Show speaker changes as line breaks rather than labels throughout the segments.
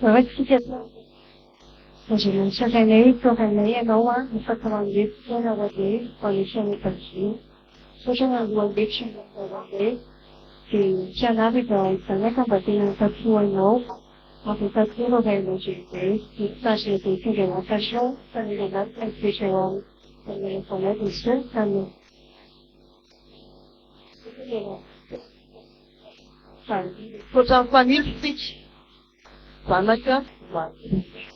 Vavaka isika. Andriamanitra Rainay, toa Rainay Ianao an, afaka manome fotoana ho anay mametra ny vahiny. Misaotra nalohan'ny hevitra nataonao anay. Dia mpianara izahay zanaka mba tena hankatò Anao ary hankatò ireo ray aman-dreninay. Mitandrina izay tonga lafatra ao, fa mila lalina ny toetra ao aminy. Amin'ny anaranao Jesosy. Amen.
Misaotra ny fanilo isika zanaka manoa.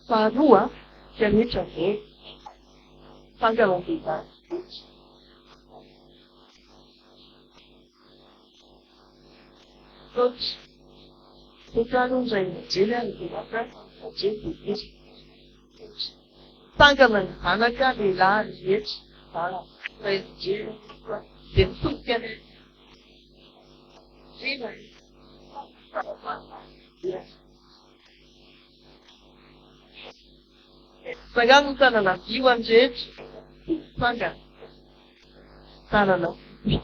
Faharoa, mpianatra vehivavy, mitsangana ny vehivavy rehetra. Misaotra. Misaotra aloha ny ray aman-dreny ary ny zanaka aman-dreny dia misaotra. Mitsangana ny zanaka lehilahy rehetra, zanaka ray aman-dreny dia mitodika any aoriana. Tsangano ny tanana havia ho an'ny rehetra. Tsangana. Tanana havia.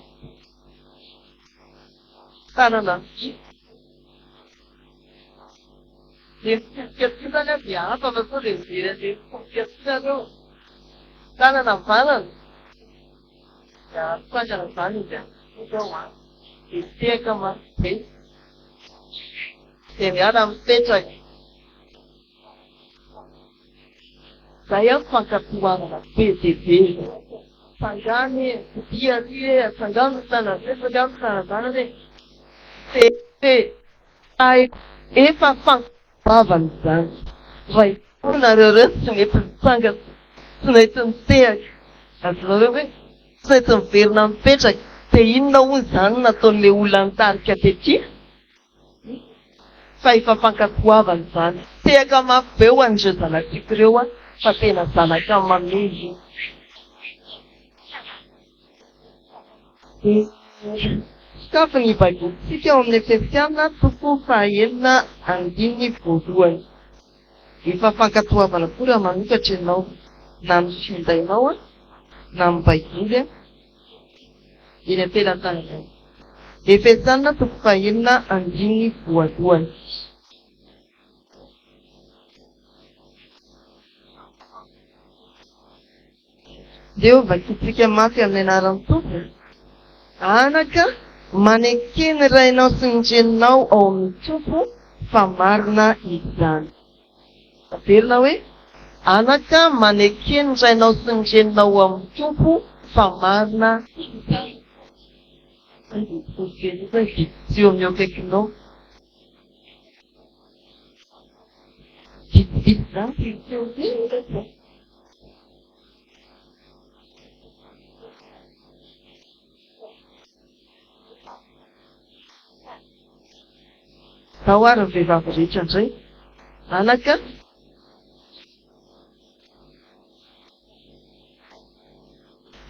Tanana havia. Dia mitodika aty izany aho dia hafa fa sao dia mijery an'ilay mitodika aty nareo. Tanana havanana. Dia mitsangana izany izy an. Izao an. Dia mitehaka mafy be. Dia miala mipetraka. Zay an fankatoavana be dia be. Tsangano e, dia ary e, atsangano ny tanana e, atsangano ny tanana e. Dia efa fankatoavana izany. Raha izaho nareo ireo tsy mety mitsangana, tsy mety mitehaka. Azonareo ve? Tsy maintsy miverina mipetraka. Dia inona hono izany no nataon'ilay olona nitarika tety? Fa efa fankatoavana izany. Tehaka mafy be ho an'ireo zanak'iko ireo aho fa tena zanaka manohy io. Dia sokafy ny Baibolintsika ao amin'ny Efesiana toko fahaenina andininy voalohany. Efa fankatoavana koa raha manokatra ianao na amin'ny findainao na amin'ny Baiboly eny am-pelatananao. Efesiana toko fahenina andininy voalohany. Ndeha ho vakintsika mafy amin'ny anaran'ny Tompo. Anaka, maneke ny rainao sy ny reninao ao amin'ny Tompo fa marina izany. Averina hoe, Anaka, maneke ny rainao sy ny reninao ao amin'ny Tompo fa marina izany. Vitsivitsy eo amin'ny eo akaikinao. Vitsivitsy izany vitsivitsy. Tao ary ny vehivavy rehetra indray. Anaka.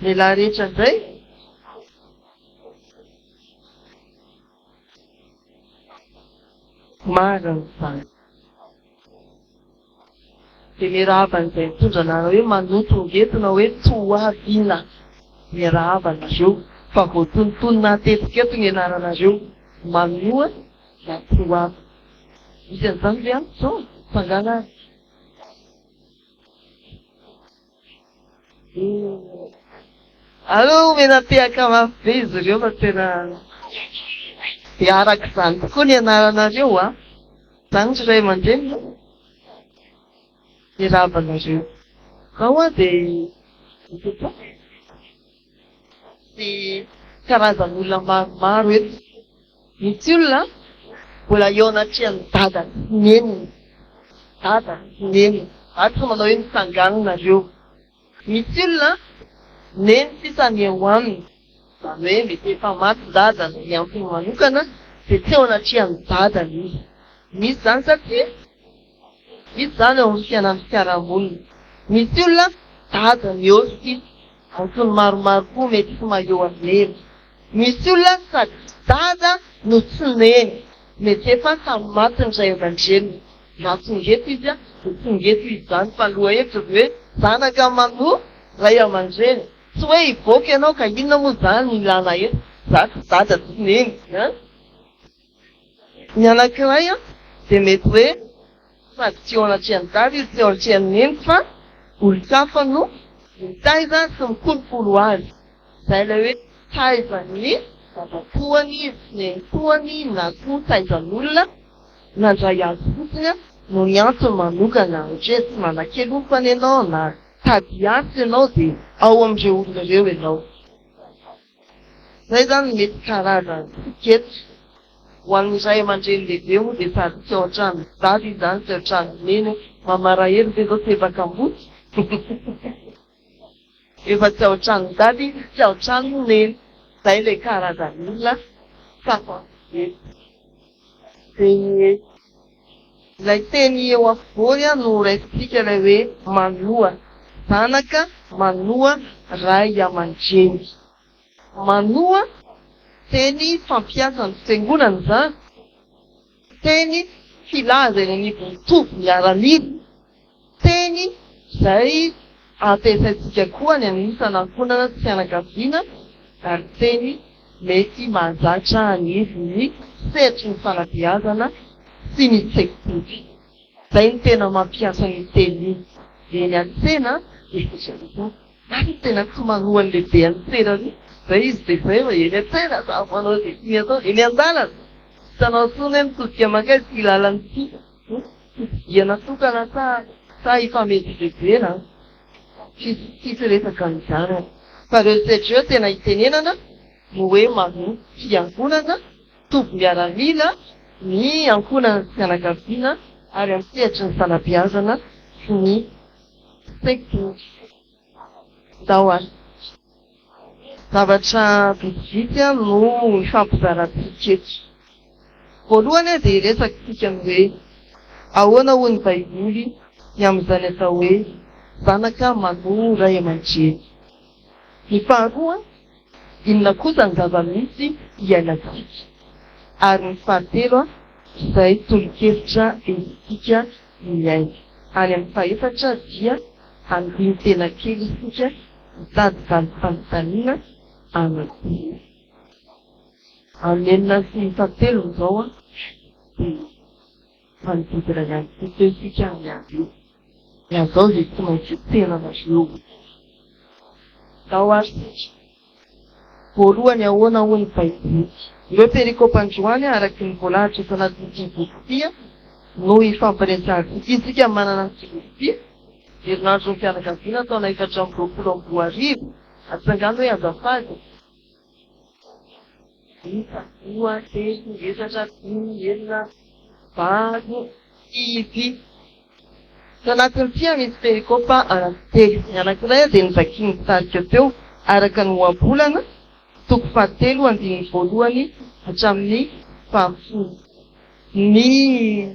Lehilahy rehetra indray. Marina izany. Dia miarahaba an'izay mitondra anarana hoe Manotongeto na hoe Toavina. Miarahaba anareo fa voatonontonona hatetika eto ny anaranareo, Manoa na Toavina. Misy an'izany ve any izao? Tsangana ary. Aleo omena tehaka mafy be izy ireo fa tena dia araka izany tokoa ny anaranareo a! Izany ry ray aman-dreny no miarahaba anareo. Izao aho dia sy karazan'olona maromaro eto. Misy olona mbola eo anatrehan'i dada sy neniny. Dada sy neny. Za tsy manao hoe mitsangana nareo. Misy olona neny sisa ny eo aminy. Izany hoe mety efa maty dada noho ny antony manokana dia tsy eo anatrehan'i dadany izy. Misy izany satria misy izany eo amin'ny fiainan'ny fiarahamonina. Misy olona dadany eo sisa. Antony maromaro koa mety tsy maha eo an'i neny. Misy olona sady tsy dada no tsy neny. Mety efa samy maty ny ray aman-dreniny. Na tonga eto izy dia tonga eto izy izany fa ny lohahevitra dia hoe zanaka manoa ray aman-dreny. Tsy hoe hivoaka ianao ka inona moa izany no ilana eto? Za tsy dada tsy neny an! Ny anankiray dia mety hoe sady tsy eo anatrehan'i Dada izy, tsy eo anatrehan'i Neny fa olon-kafa no mitaiza sy mikolokolo azy. Izay ilay hoe taizan'ny dadatoany sy nenitoany na koa taizan'olona nandray azy fotsiny noho ny antony manokana, ohatra hoe tsy manan-kelofana ianao na tady hiasa ianao dia ao amin'ireo olona ireo ianao. Izay izany no mety karazany eto. Ho an'ny ray aman-dreny lehibe moa dia sady tsy ao an-tranon'i Dada izany, tsy ao an-tranon'i Neny. Mamarahelo ve izao tsy efa kamboty? Efa tsy ao an-tranon'i Dada izy, tsy ao an-tranon'i Neny. Izay ilay karazan'olona tsapako eto. Dia ilay teny eo afovoany no raisintsika ilay hoe manoa zanaka, manoa ray aman-dreny. Manoa, teny fampiasan'ny fiangonana izany, teny filaza eny anivon'ny toby miaramila. Teny izay ampiasaintsika koa any amin'ny isan'ankohonana sy fianakaviana ary teny mety mahazatra anivon'ny sehatry ny fanabeazana sy ny sekoly. Izay no tena mampiasa an'io teny io. Eny an-tsena dia ary tena tsy manoa an'ilay be an-tsena mihitsy izay izy dia izay fa eny an-tsena samy manao izay tiany atao, eny an-dalana tsy hitanao intsony hoe mitodika mankaiza ity lalana ity. Fitsidihana tokana sa sa ifamezivezena? Tsisy tsisy resaka an'izany ao. Fa ireo setra ireo tena itenenana no hoe manompo fiangonana, toby miaramila, ny ankohonana sy fianakaviana ary amin'ny sehatry ny fanabeazana sy ny sekoly. Ndao ary. Zavatra vitsivitsy no hifampizarantsika eto. Voalohany dia hiresaka isika ny hoe ahoana hoy ny Baiboly ny amin'izany atao hoe zanaka manoa ray aman-dreny. Ny faharoa, inona kosa ny zava-misy iainantsika. Ary ny fahatelo, izay tolo-kevitra entintsika miaina. Any amin'ny fahefatra dia handini-tena kely isika hitady valim-panontaniana anankiroa. Amin'ny enina sy fahatelony izao dia manodidina ny any fito eo isika amin'ny andro io. Ny an'izao izay tsy maintsy tsenanareo. Ndao ary isika. Voalohany ahoana hoy ny Baiboly? Ireo perikopa androany araka ny voalahatra eto anatin'ity boky ity no hifampiresahantsika. Isika manana an'ity boky ity, Herinandron'ny Fianakaviana taona 2024. Atsangano hoe azafady. Isa, roa, telo, efatra, dimy, enina, valo, sivy. Tao anatin'ity misy perikopa anankitelo. Ny anankiray dia novakian'ny mpitarika teo, araka ny ohabolana, toko fahatelo andininy voalohany hatramin'ny fahafolo. Ny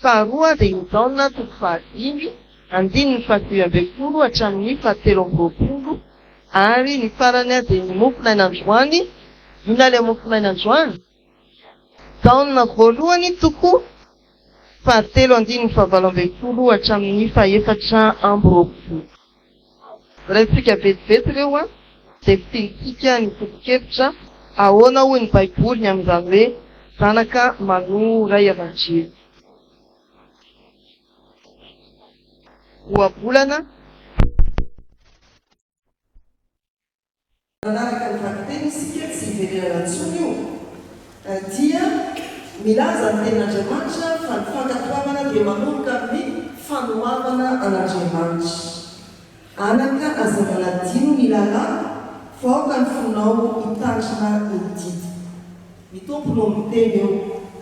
faharoa dia i Jaona toko fahadimy andininy fahasivy ambin'ny folo hatramin'ny fahatelo amby roapolo ary ny farany dia ny mofonaina androany. Inona ilay mofonaina androany? Jaona voalohany toko fahatelo andininy fahavalo ambin'ny folo hatramin'ny fahefatra amby roapolo. Raisika vetivety ireo dia fintintsika ny foto-kevitra, ahoana hoy ny Baiboly ny amin'izany hoe zanaka manoa ray aman-dreny. Ohabolana.
Nanaraka ny vakiteny isika, tsy hiverenana intsony io, dia milaza ny Tenin'Andriamanitra fa ny fankatoavana dia manomboka amin'ny fanoavana an'Andriamanitra. Anaka, aza manadino ny lalàko, fa aoka ny fonao hitandrina ny didiko. Ny Tompo no miteny eo,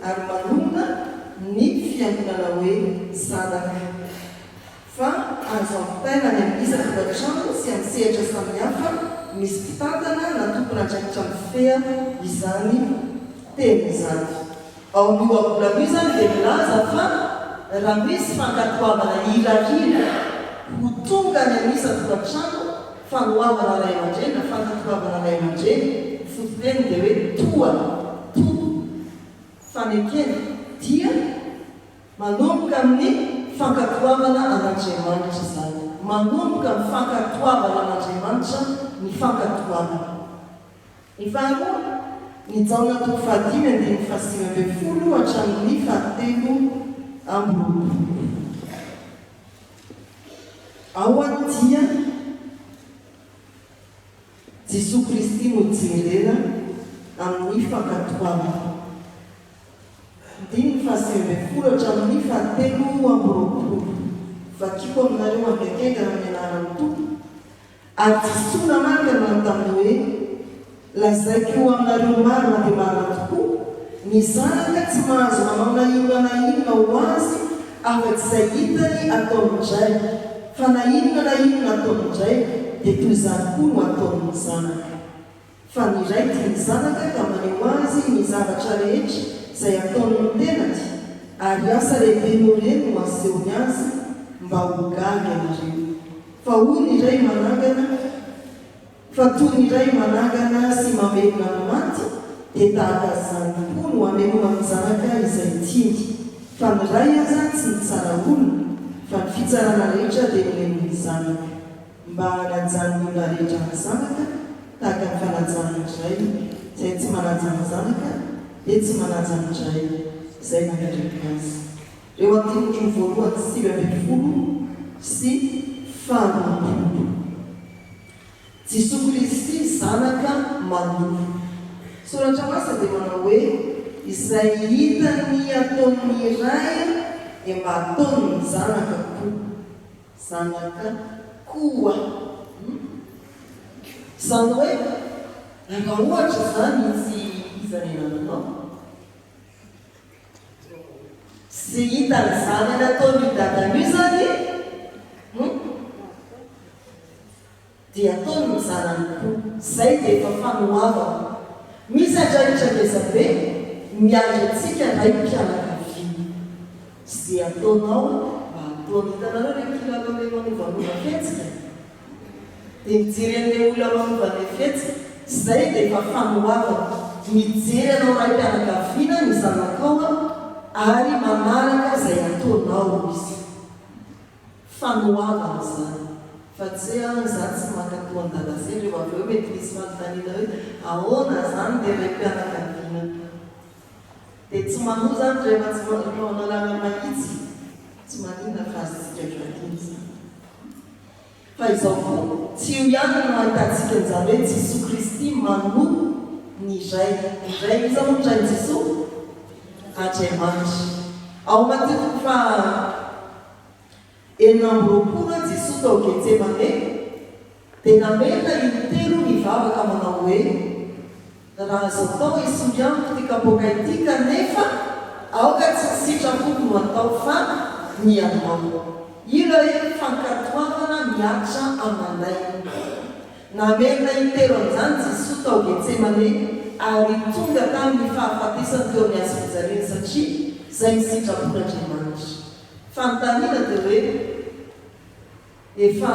ary manonona ny fiangonana hoe zanaka. Fa azo ampitaina any amin'ny isan-tokantrano sy amin'ny sehatra samihafa misy mpitantana na tompon'andraikitra mifehy izany teny izany. Ao amin'io ohabolana io izany dia milaza fa raha misy fankatoavana irariana ho tonga any amin'ny isan-tokantrano, fanoavana ray aman-dreny na fankatoavana ray aman-dreny, ny fototeniny dia hoe toa, to, fanekena, dia. Manomboka amin'ny fankatoavana an'Andriamanitra izany. Manomboka amin'ny fankatoavana an'Andriamanitra ny fankatoavana. Ny faharoa, Ny Jaona toko fahadimy andininy fahasivy ambin'ny folo hatramin'ny fahatelo amby roapolo. Ao dia Jesoa Kristy no jerena amin'ny fankatoavana. Andininy fahasivy ambin'ny folo hatramin'ny fahatelo amby roapolo. Vakiko aminareo haingankaingana amin'ny anaran'ny Tompo. Ary Jesoa namaly ka nanao taminy hoe, Lazaiko aminareo marina dia marina tokoa, ny Zanaka tsy mahazo manao na inona na inona ho Azy afa-tsy izay hitany ataon'ny Ray, fa na inona na inona ataon'ny Ray, dia toy izany koa no ataon'ny Zanaka. Fa ny Ray tia ny Zanaka ka maneho Azy ny zavatra rehetra izay ataon'ny tenany, ary asa lehibe noho ireny no asehony Azy, mba ho gaga ianareo. Fa hoy ny Ray manangana, Fa toy ny Ray manangana sy mamelona ny maty, dia tahaka izany koa no amelomany ny Zanaka izay tiany. Fa ny Ray aza tsy mitsara olona, fa ny fitsarana rehetra dia nomeny ny Zanaka, mba hanajan'ny olona rehetra ny Zanaka, tahaka ny fanajany ny Ray. Izay tsy manaja ny Zanaka dia tsy manaja ny Ray izay naniraka Azy. Ireo andininy voalohany 19 sy faharoapolo. Jesoa Kristy Zanaka manoa. Soratra Masina dia manao hoe, Izay hitany ataon'ny Ray dia mba ataon'ny Zanaka koa. Zanaka koa. Izany hoe, raha ohatra izany izy iza ny anananao? Tsy hitany zanany ataon'io dadany io zany hum dia ataony ny zanany koa. Zay dia efa fanoavana. Misy andraikitra ngeza be miandry antsika raim-pianakaviana. Ze ataonao mba ataony. Hitanareo le kilalao le manovanova fihetsika? Dia mijery an'ilay olona manova an'ilay fihetsika, izay dia efa fanoavana. Mijery anao raim-pianakaviana ny zanakao ary manaraka izay ataonao izy. Fanoavana izany. Fa tsy hoe an, izaho tsy mankatò an'i Dada Sendra, rehefa avy eo mety misy fanontaniana hoe ahoana izany ilay raim-pianakaviana? Dia tsy manoa izany rehefa tsy manao lalana mahitsy? Tsy maninona fa azontsika valiana izany. Fa izao koa, tsy io ihany no ahitantsika an'izany hoe Jesoa Kristy manoa ny Ray. Ny Ray, iza moa ny Rain'i Jesoa? Andriamanitra. Ao Matio toko faha 26, Jesoa tao Getsemane dia namerina intelo nivavaka manao hoe, Raha azo atao, esory amiko ity kapoaka ity, kanefa aoka tsy ny sitrapoko no atao fa ny anao. Io ilay hoe fankatoavana mihatra aman'aina. Namerina intelo an'izany Jesoa tao Getsemane ary tonga tamin'ny fahafatesany teo amin'ny hazofijaliana satria izay ny sitrapon'Andriamanitra. Fanontaniana dia hoe. Efa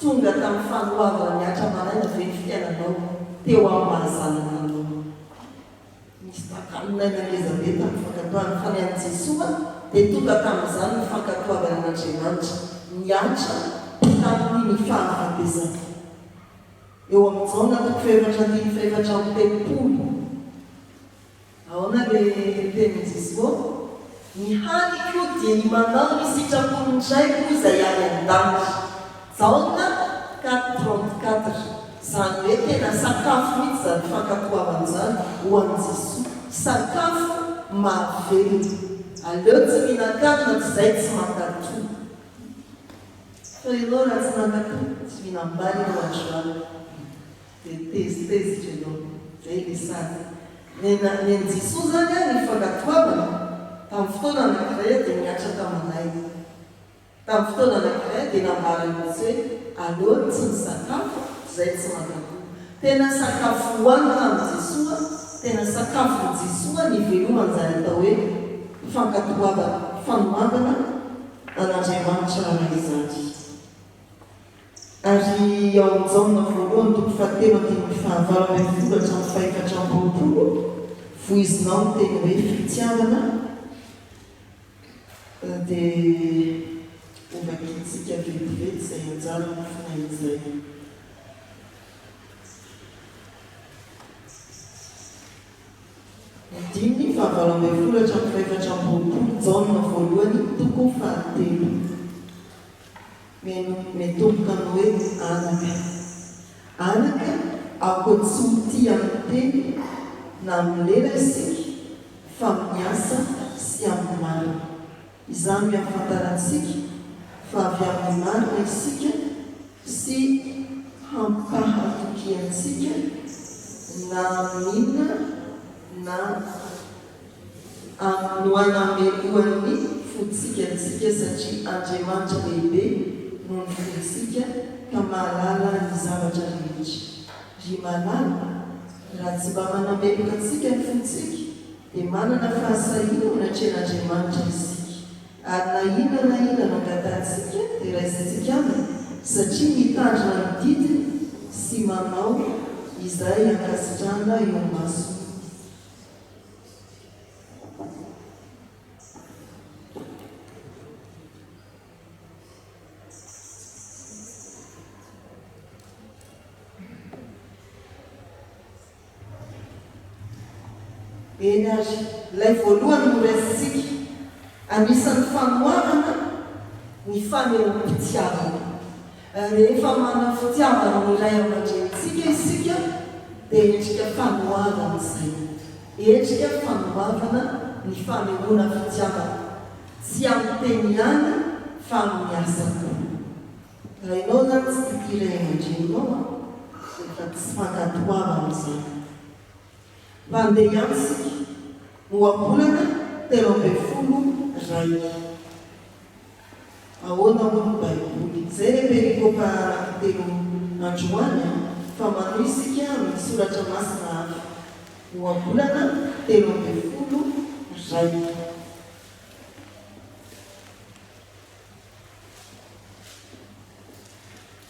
tonga tamin'ny fanoavana mihatra maraina ve ny fiainanao teo amin'ny maha zanaka anao? Nisy takalon'aina ngeza be tamin'ny fankatoavana, fa ny an'i Jesoa dia tonga tamin'izany ny fankatoavana an'Andriamanitra nihatra tamin'ny ny fahafatesana. Eo amin'ny Jaona toko fahefatra andininy fahefatra amby telopolo. Ahoana le tenin'i Jesoa? Ny haniko dia ny manao ny sitrapon'ny Raiko izay any an-danitra. Jaona 4:34. Izany hoe tena sakafo mihitsy izany fankatoavana izany ho an'i Jesoa. Sakafo mahavelona. Aleo tsy mihinan-kanina toy izay tsy mankatò. Fa ianao raha tsy nankatò, tsy mihinam-bary ianao androany. Dia tezitezitra ianao. Zay le sary. Ny ny an'i Jesoa zany an, ny fankatoavana, tamin'ny fotoana anankiray dia nihatra taman'aina. Tamin'ny fotoana anankiray dia nambarany mihitsy hoe aleo tsy misakafo zay tsy mankatò. Tena sakafo hohanina tamin'i Jesoa, tena sakafon'i Jesoa ny hiveloman'izany atao hoe fankatoavana, fanoavana an'Andriamanitra Ray izany. Ary ao amin'ny Jaona voalohany toko fahatelo andininy fahavalo ambin'ny folo hatramin'ny fahefatra amby roapolo, voizinao ny teny hoe fitiavana, dia hovakintsika vetivety izay anjara mofonay izay. fahavalo ambin'ny folo hatramin'ny fahefatra amby roapolo, Jaona voalohany toko fahatelo. Mitomboka amin'ny hoe anaka. Anaka, aoka tsy ho tia amin'ny teny na amin'ny lela isika, fa amin'ny asa sy amin'ny marina. Izany no ahafantarantsika fa avy amin'ny marina isika sy hampahatokiantsika na amin'inona na amin'ny no anamelohan'ny fontsika antsika satria Andriamanitra lehibe noho ny fontsika ka mahalala ny zavatra rehetra. Ry malala, raha tsy mba manameloka antsika ny fontsika dia manana fahasahiana eo anatrehan'Andriamanitra isika. Ary na inona na inona no angatahantsika dia raisintsika aminy satria mitandrina ny didiny sy manao izay ankasitrahana eo imasony. Eny ary, ilay voalohany no raisintsika, anisan'ny fanoharana ny fanehoam-pitiavana. Rehefa manana fitiavana ny ray aman-drenintsika isika dia endrika fanoharana izay. Endrika fanoavana ny fanehoana fitiavana, tsy amin'ny teny ihany fa amin'ny asa koa. Raha ianao izany tsy tia ray aman-dreninao an, dia efa tsy fankatoavana izany. Mpandeha ihany isika, ohabolana 13 ray. Ahoana hoy ny Baiboly? Izay ilay perikopa anankitelo androany an, fa manohy isika amin'ny soratra masina hafa. Ohabolana 13 ray.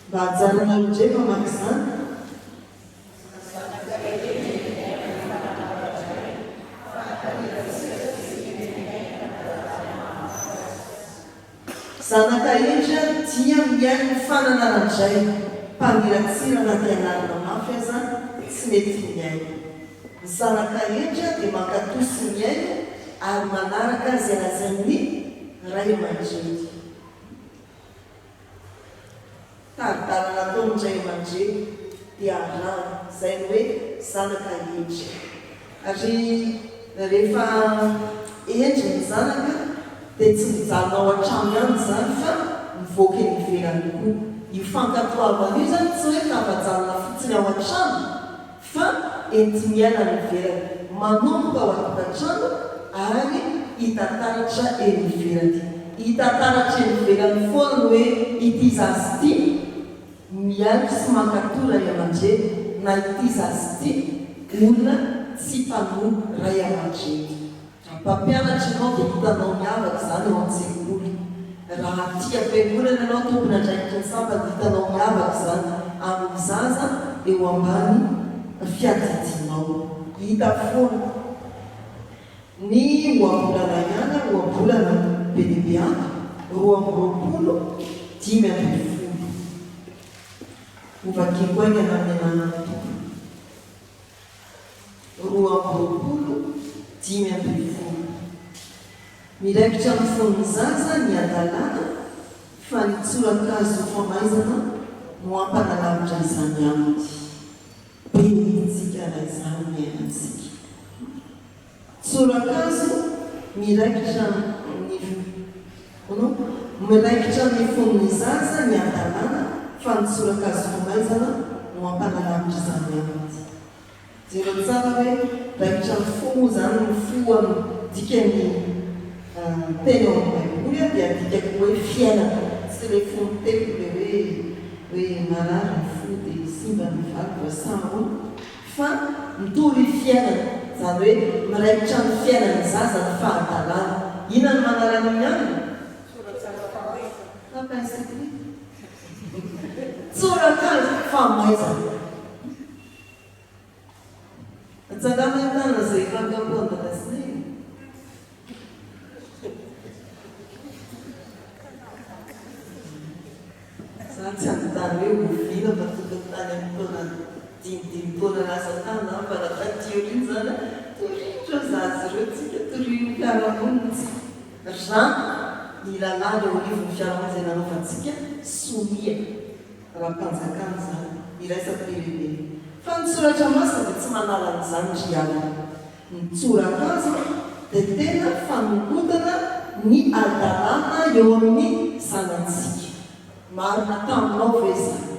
Mba hajarinareo indray mamaky izany. Zanaka hendry dia mihaino ny fananaran-dray, mpaniratsira na dia anarina mafy aza tsy mety mihaino. Ny zanaka hendry dia mankatò sy mihaino ary manaraka izay lazain'ny ray aman-dreny. Tari-dalana ataon'ny ray aman-dreny dia arahana, izay ny hoe zanaka hendry. Ary rehefa hendry ny zanaka dia tsy mijanona ao an-trano ihany izany fa mivoaka eny ivelany koa. Io fankatoavana io izany tsy hoe tafajanona fotsiny ao an-trano fa enti-miaina any ivelany, manomboka ao an-tokantrano ary hita taratra eny ivelany. Hita taratra eny ivelany foana ny hoe ity zaza ity mihaino sy mankatò ray aman-dreny na ity zaza ity olona tsy mpanoa ray aman-dreny. Raha mpampianatra ianao dia hitanao miavaka izany ao an-tsekoly. Raha aty am-piangonana ianao tompon'andraikitry ny sampana dia hitanao miavaka izany amin'ny zaza eo ambany fiadidianao. Hita foana. Ny ohabolana ihany ary ohabolana be dia be ato, 22 15. Hovakiko haingana amin'ny anaran'ny Tompo. 22 15. Miraikitra amin'ny fon'ny zaza ny hadalana fa ny tsorakazo famaizana no hampanalavitra izany aminy. Be hidintsika raha izany ny ainantsika. Tsorakazo miraikitra amin'ny no miraikitra amin'ny fon'ny zaza ny hadalana fa ny tsorakazo famaizana no hampanalavitra izany aminy. Jereo tsara hoe raikitra amin'ny fo moa izany ny fo amin'ny dikany teny ao amin'ny baiboly dia adikako hoe fiainana, tsy ilay fo mitempo ilay hoe hoe marary ny fo dia simba ny valve sa ahoana fa mitory fiainana, izany hoe miraikitra amin'ny fiainan'ny zaza ny fahadalana. Inona no manala an'iny aminy? Tapin secret. Tsorakazo famaizana. Atsangano ny tanana izay efa nikapohan'i Dada sy Neny. Za tsy hanontany hoe oviana fa tokony tany amin'ny taona dimy dimy taona lasa tany zany fa raha taty aoriana zany an, torindra. Ireo zaza ireo tsika torian'ny mpiara-monina tsika ra ny lalàna eo anivon'ny fiarahamonina izay nanaovantsika sonia ara-panjakana izany, iraisam-pirenena. Fa ny soratra masina dia tsy manala an'izany ry havana. Ny tsorakazo dia tena fanongotana ny hadalana eo amin'ny zanantsika. Marina taminao ve izany?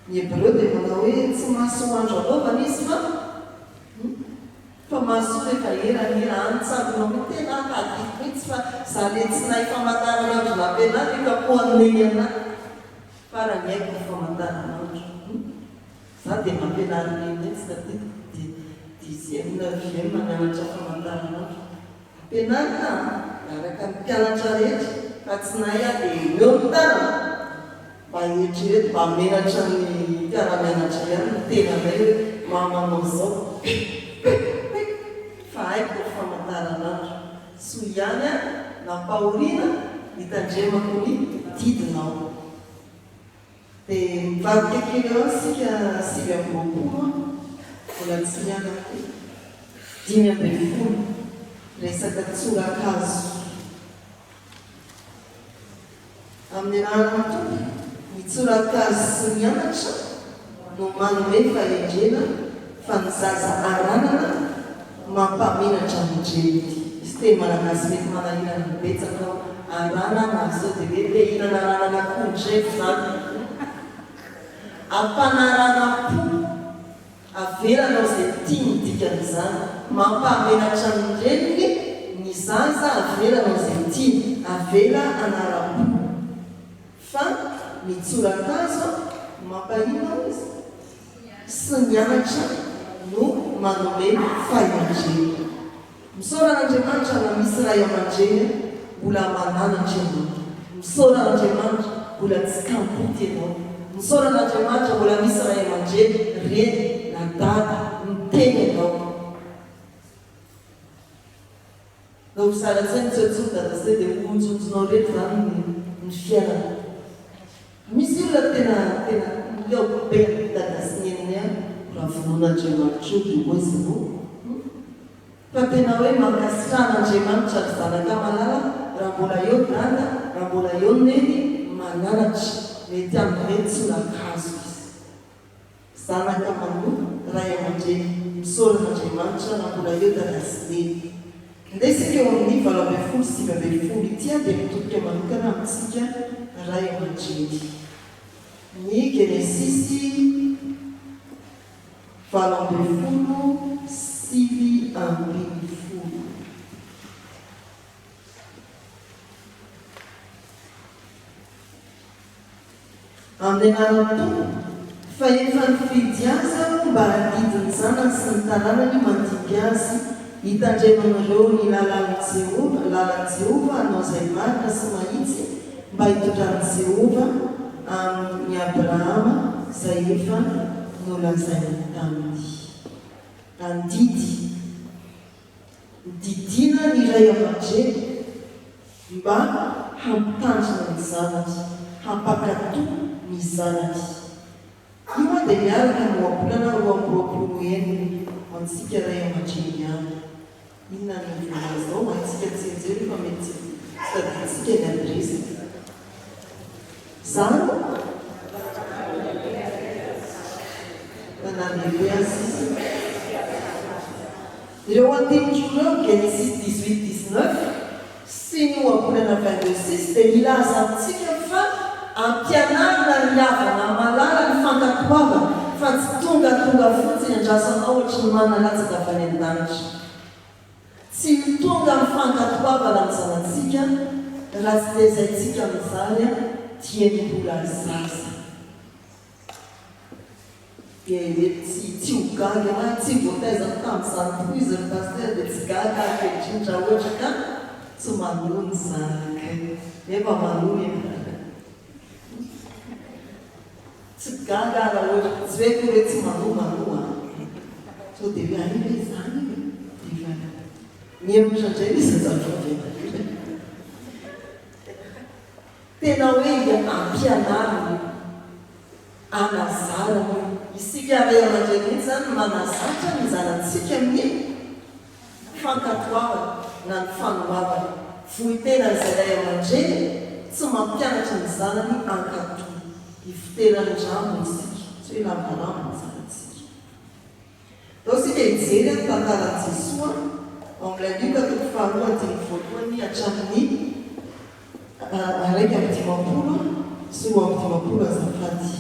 Ny Hebreo dia manao hoe tsy masoandro anaovana izy fa fa mahasoa rehefa ela ny ela any tsabonao mihitsy tena tadidiko mihitsy fa za le tsy nahay famantaranandro nampianarina io kapohan'i neny anah farany haiko ny famantaranandro za dia nampianarin'i neny mihitsy tadidiko dia dixième neuvième nianatra famantaranandro Ampianarina an! Miaraka ny mpianatra rehetra fa tsy nahay aho dia eo ny tanana! Mba eritrereto mba menatra ny mpiara-mianatra ihany ny tenanay hoe maha manao izao pik pik pik fa haiko ny famantaranandro. Soa ihany aho nampahoriana nitandremako ny didinao. Dia mivadika kely eo isika 29 an, mbola tsy niala koa. 15, resaka tsorakazo. Amin'ny anaran'ny Tompo, ny tsorakazo sy ny anatra no manome fahendrena fa ny zaza aranana mampamenatra ny dreniny. Misy teny malagasy mety manahirana ny betsaka ao, aranana, sao dia hoe te hihinana aranana akondro indray ve izany? Ampanaranam-po, avelanao izay tiany ny dikan'izany. Mampahamenatra ny reniny ny zaza avelanao izay tiany, avela hanaram-po. Fa ny tsorakazo mampahina hoy izy. sy mianatra no manome fahendrena. Misaora an'Andriamanitra raha misy ray aman-dreny mbola mananatra ianao. Misaora an'Andriamanitra mbola tsy kamboty ianao. Misaora an'Andriamanitra mbola misy ray aman-dreny, reny na dada miteny anao. Nao mizara tsaina tsy antsoin'i dada se dia honjonjonao irery izany ny fiainana. Misy olona tena tena leo be an'i dada sy neninay an, raha vonoin'Andriamanitra eo dia ho aiza ianao? Hum? Fa tena hoe mankasitraha an'Andriamanitra ry zanaka malala raha mbola eo dada, raha mbola eo neny mananatra, mety amin'ireny tsorakazo izy. Zanaka manoa, ray aman-dreny, misaora an'Andriamanitra raha mbola eo dada sy neny. Ndeha isika eo amin'ny 18 sy 19 ity dia mitodika manokana amintsika ray aman-dreny. Ny Genesisy 18 19. Amin'ny anaran'ny Tompo, fa efa nifidy azy aho mba handidy ny zanany sy ny taranany mandimby azy hitandremanareo ny lalàn'i Jehovah, lalan'i Jehovah hanao izay marina sy mahitsy mba hitondran'i Jehovah amin'i Abrahama izay efa nolazainy taminy. Handidy. Didiana ny ray aman-dreny mba hampitandrina ny zanany, hampankatò ny zanany. Io moa dia miaraka amin'ny ohabolana 622 ho antsika ray aman-dreny ihany. Inona no voalaza ao? Haintsika tsianjery io fa mety tsy tadidintsika ny adiresy. Zany fa na lehibe aza izy. Ireo andininy roa ireo, Genesis dix-huit dix-neuf sy ny Ohabolana vingt-deux six, dia milaza amintsika fa ampianarina ry havana malala ny fankatoavana fa tsy tongatonga fotsiny andrasanao ohatry ny mana latsaka avy any an-danitra. Tsy ho tonga amin'ny fankatoavana ny zanatsika raha tsy tezaintsika amin'izany dieny mbola zaza. Dia mety tsy tsy ho gaga na tsy voataizako tamin'izany tokoa izy ry Pasteur dia tsy gaga aho ankehitriny raha ohatra ka tsy manoa ny zanakay. Nefa manoa e. Tsy gaga aho raha ohatra, tsy hoe akory hoe tsy manoa, manoa an. Sao dia hoe hay ve izany e? Dia efa mihemotra indray ilay zazavavy anankiray. Tena hoe ampianarina io, anazarana io. Isika ray aman-dreny mihitsy izany no manazatra ny zanatsika amin'ny fankatoavana na ny fanoavana. Vohitenan'izay ray aman-dreny tsy mampianatra ny zanany hankatò. Ifoteran'ny rambo isika, tsy hoe lava rambo ny zanatsika. Ndao isika hijery ny tantaran'i Jesoa ao amin'ilay Lioka toko faharoa andininy voalohany hatramin'ny 51 azafady.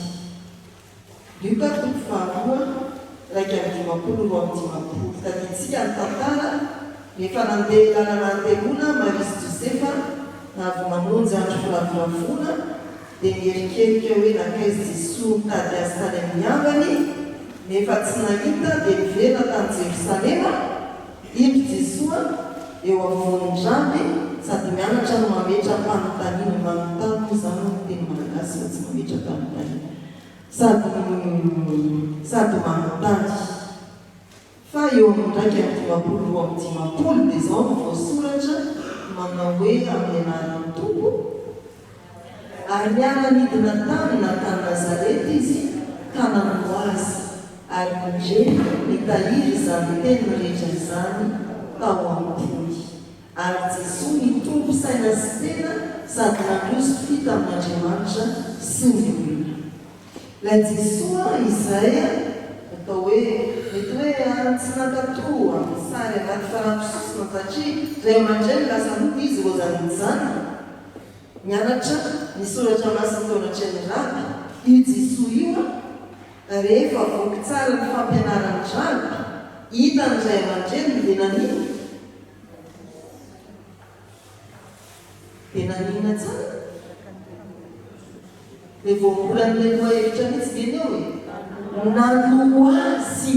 Lioka toko faharoa, 51 52. Tadidintsika ny tantara, rehefa nandeha lalana hateloana Maria sy Josefa, avy namonjy andro firavoravoana, dia nierikerika hoe nankaiza Jesoa nitady azy tany amin'ny havany, nefa tsy nahita, dia niverina tany Jerosalema. Indro Jesoa eo afovoan'ny ramby sady mianatra no mametra-panontaniana, manontany moa izany hoy ny teny malagasy fa tsy mametra-panontaniana, sady sady manontany. Fa eo amin'ny 51 52 dia izao no voasoratra manao hoe amin'ny anaran'ny Tompo, Ary niara-nidina taminy nankany Nazareta izy ka namono azy, ary ny reniny nitahiry izany teniny rehetra izany tao am-pony. Ary Jesoa nitombo saina sy tena sady nandroso fy tamin'Andriamanitra sy ny olona. Ilay Jesoa izay atao hoe mety hoe tsy nankatò amin'ny sary anaty farampy sosona satria ray aman-dreny lasa nody izy roza nijanona, Nianatra ny soratra masina teo anatrehan'ny Raby io Jesoa io an! Rehefa voky tsara ny fampianaran'ny Raby, hitan'ny ray aman-dreniny dia naninona? Dia naninona tsara? Ilay voambolan'ilay lohahevitra mihitsy ve ny eo e? Nanoa azy!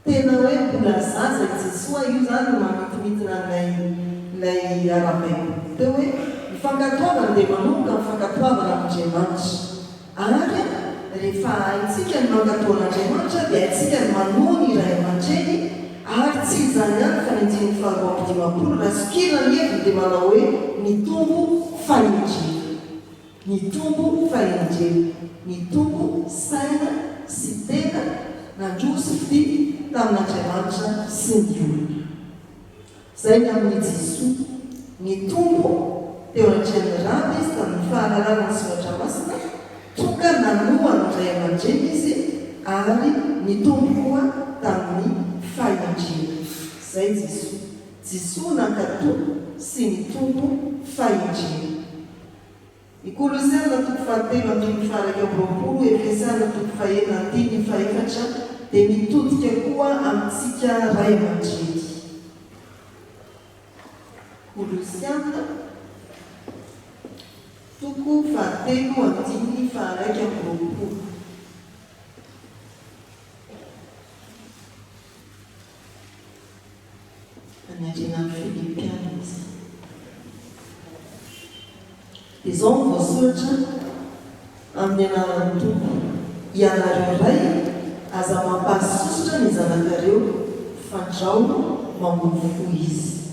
Tena hoe mbola zaza i Jesoa, io izany no mamintimintina an'ilay ilay ara-baiboly teo hoe ny fankatoavana dia manomboka amin'ny fankatoavana an'Andriamanitra. Ary rehefa haintsika ny mankatò an'Andriamanitra dia haintsika ny manoa ny ray aman-dreny, ary tsy izany ihany fa ny andininy faharoa amby dimampolo raha sokirina ny heviny dia manao hoe nitombo fahendrena. Nitombo fahendrena, nitombo saina sy tena nandroso fitia tamin'Andriamanitra sy ny olona. Izay ny amin'i Jesoa. Nitombo teo anatrehan'ny Raby izy tamin'ny fahalalana ny Soratra Masina, tonga nanoa ny ray aman-dreny izy ary nitombo koa tamin'ny fahendrena. Izay Jesoa. Jesoa nankatò sy nitombo fahendrena. Ny Kolosiana toko fahatelo andininy faha-21, Efesiana toko fahenina andininy fahefatra dia mitodika koa amintsika ray aman-dreny. Kolosiana toko fahatelo andininy faha-21. Any aorianan'ny Filipiana izany. Izao no voasoratra amin'ny anaran'ny Tompo, Ianareo ray, aza mampahasosotra ny zanakareo, fandrao mamono fo izy.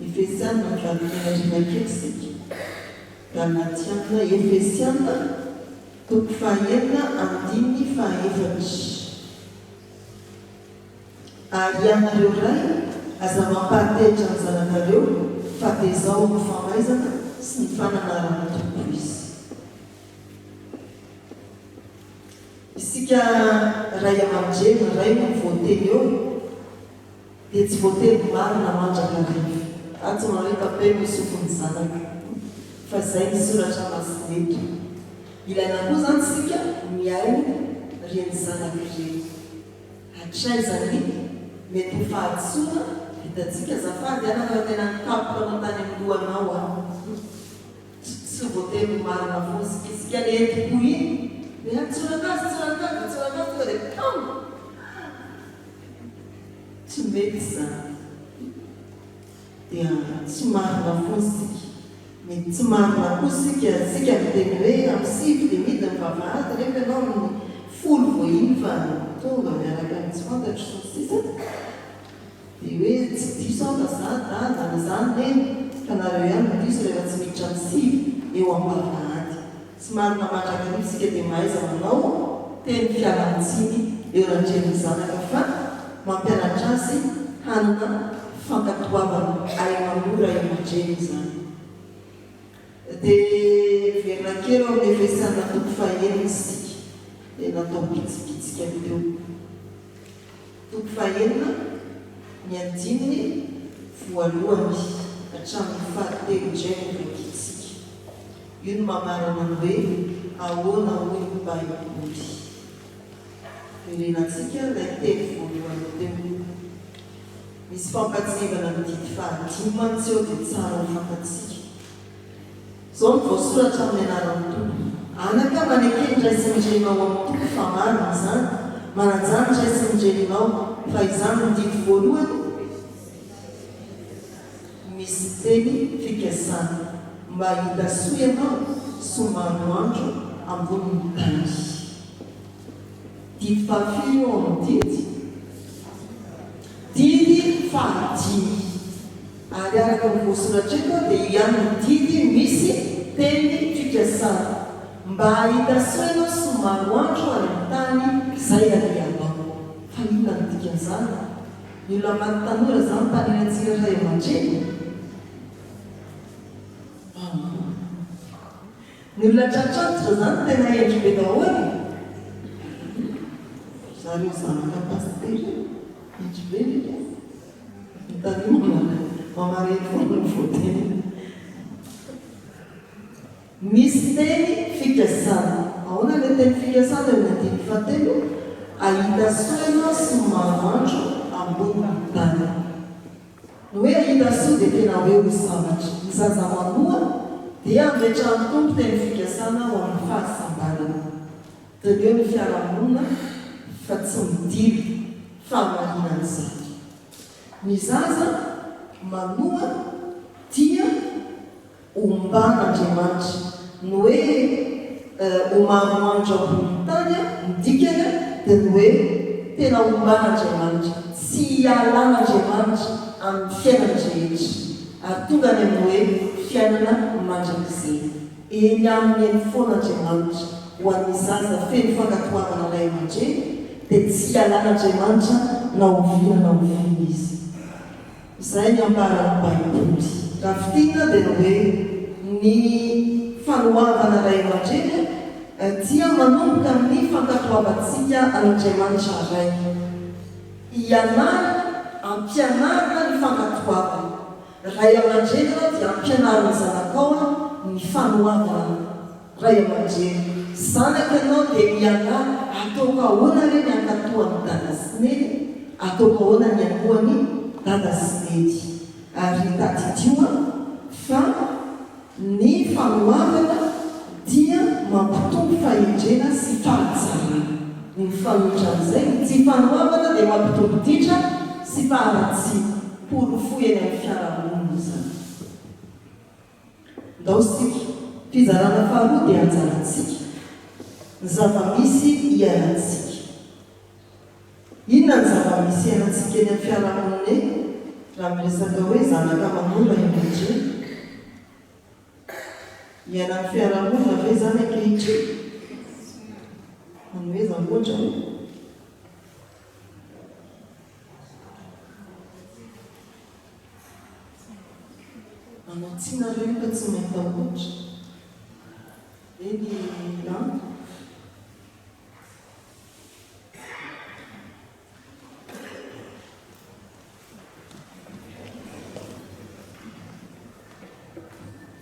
Efesiana, mivadika any aoriana kely isika. Galatiana, Efesiana, toko fahaenina, andininy fahaefatra. Ary ianareo ray, aza mampahatehitra ny zanakareo, fa tezao amin'ny famaizana sy ny fananaran'ny Tompo izy. Isika ray aman-dreny, ny ray moa no voateny eo, dia tsy voatery ho marina mandrakariva. Za tsy manao hoe tapeno ny sofin'ny zanaka, fa izay ny soratra masina eto. Ilaina koa izany isika mihaino ireny zanaka ireny. Hatraiza ny mety ho fahadisoana vitantsika azafady anaka fa tena nikapoka anao tany amin'ny lohanao aho. Tsy voatery ho marina foana isika. Isika le entim-po iny hoe ah tsorakazo tsorakazo dia tsorakazo tonga dia pam! Tsy mety izany. Dia tsy marina foana isika. Mety tsy marina koa isika, isika miteny hoe amin'ny sivy dia mihidy ny vavahady nefa ianao amin'ny folo vao iny fa tonga miaraka amin'ny tsy fantatro sy ny sisa Dia hoe tsy diso aho fa za dada na za neny fa nareo ihany no diso rehefa tsy miditra amin'ny sivy eo am-bavahady. Tsy marina mandrakariva isika dia mahaiza manao teny fialan-tsiny eo anatrehan'ny zanaka fa mampianatra azy hanana fankatoavana ay manoa ray aman-dreny izany. Dia miverina kely ao amin'ny Efesiana toko fahenina isika, ilay natao bitsibitsika teo. Toko fahenina, ny andininy voalohany hatramin'ny fahatelo indray no vakintsika. Io no mamarana ny hoe ahoana hoy ny Baiboly. Verenantsika ilay teny voalohany teo. Misy fampatsiahivana ny didy fahadimy mantsy eo dia tsara ho fantatsika. Izao no voasoratra amin'ny anaran'ny Tompo, Anaka, maneke ny ray sy ny reninao amin'ny Tompo fa marina izany, manajà ny ray sy ny reninao, fa izany no didy voalohany misy teny fikasana, mba hahita soa ianao sy ho maro andro ambonin'ny tany. Didy fahafiry io ao amin'ny didy? Didy fahadimy. Ary araka ny voasoratra eto dia io ihany no didy misy teny fikasana. Mba hahita soa ianao sy ho maro andro any amin'ny tany izay alehanao. Fa inona no dikan'izany? Ny olona maty tanora izany mpanerantsika ray aman-dreny? Amboa. Ny olona tratrantitra zany tena hendry be daholo e! Zareo zanaka pasitera io hendry be ry reto. Anontanio mama mama reny foana no voateny. Misy teny fikasana. Ahoana ilay teny fikasana eo amin'ny andininy fahatelo? Hahita soa ianao sy ny maro andro ambonin'ny tany. Ny hoe hahita soa dia tena hoe ho sambatra. Ny zaza manoa dia ametrahan'ny Tompo teny fikasana ho amin'ny fahasambarana. Diniho ny fiarahamonina fa tsy midilo fahamarinan'izany. Ny zaza manoa dia. Omban'Andriamanitra. Ny hoe ho maro andro ambonin'ny tany, ny dikany dia ny hoe tena omban'Andriamanitra, tsy hialan'Andriamanitra amin'ny fiainany rehetra, ary tonga any amin'ny hoe fiainana mandrakizay. Eny aminy eny foana Andriamanitra. Ho an'ny zaza feno fankatoavana ray aman-dreny dia tsy hialan'Andriamanitra na oviana na oviana izy. Izay ny ambaran'ny Baiboly. Raha fintinina dia ny hoe ny fanoavana ray aman-dreny dia manomboka amin'ny fankatoavantsika an'Andriamanitra Ray. Ianarana, ampianarina ny fankatoavana. Ray aman-dreny ianao dia ampianaro ny zanakao ny fanoavana ray aman-dreny. Zanaka ianao dia mialà, ataoko ahoana re ny hankatoa an'i Dada sy Neny? Ataoko ahoana ny hanoa an'i Dada sy Neny? Ary tadidio an, fa ny fanoavana dia mampitombo fahendrena sy fahatsarana. Ny mifanohitra amin'izay, ny tsy fanoavana dia mampitombo ditra sy faharatsiana. Porofoy eny amin'ny fiarahamonina izany. Ndao isika. Fizarana faharoa dia anjarantsika. Ny zava-misy iainantsika. Inona ny zava-misy iainantsika eny amin'ny fiarahamonina eny raha miresaka hoe zanaka aman'olona ray aman-dreny? Iainan'ny fiarahamonina ve izany ankehitriny? Manomeza ohatra hoe. Manao tsia nareo io ka tsy mahita ohatra. Eny Lanto.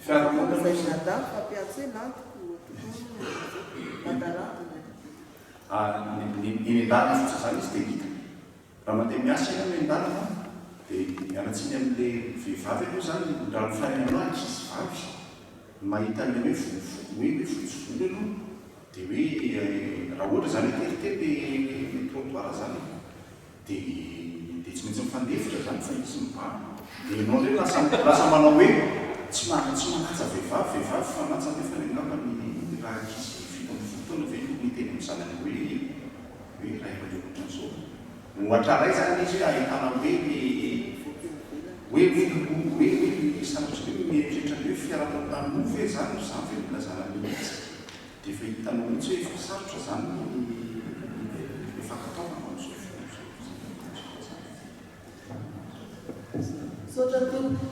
Fiarahamonina
Zay Dada fampiantso hoe Lanto ko Dada Lanto.
Ny eny an-dalana fotsiny izany izy dia hita. Raha mandeha miasa ianao eny an-dalana dia miala tsiny amin'ilay vehivavy aloha izany, raha ny fahainanao ankizy vavy ny mahita an'ilay hoe volovolo hoe hoe fotsy volo ianao dia hoe raha ohatra izany hoe teritery ilay trottoir izany dia dia tsy maintsy mifandefitra izany fa izy mibahana dia ianao indray lasa lasa manao hoe tsy ma- tsy manaja vehivavy vehivavy fanaja nefany angamba ny raha ankizy 17 taona ve tokony hiteny amin'ny zanany hoe hoe ray aman-dreny ohatran'izao. Ohatra iray izany izy hoe ahitana hoe ny hoe hoe hoe hoe sanatria hoe mieritreritra ny hoe fiarahamonina moa ve izany no izany ve no ilazana ny izy. Dia efa hitanao mihitsy hoe efa sarotra izany ny fankatoavana amin'izao fotoana izao.
Misaotra tompoko.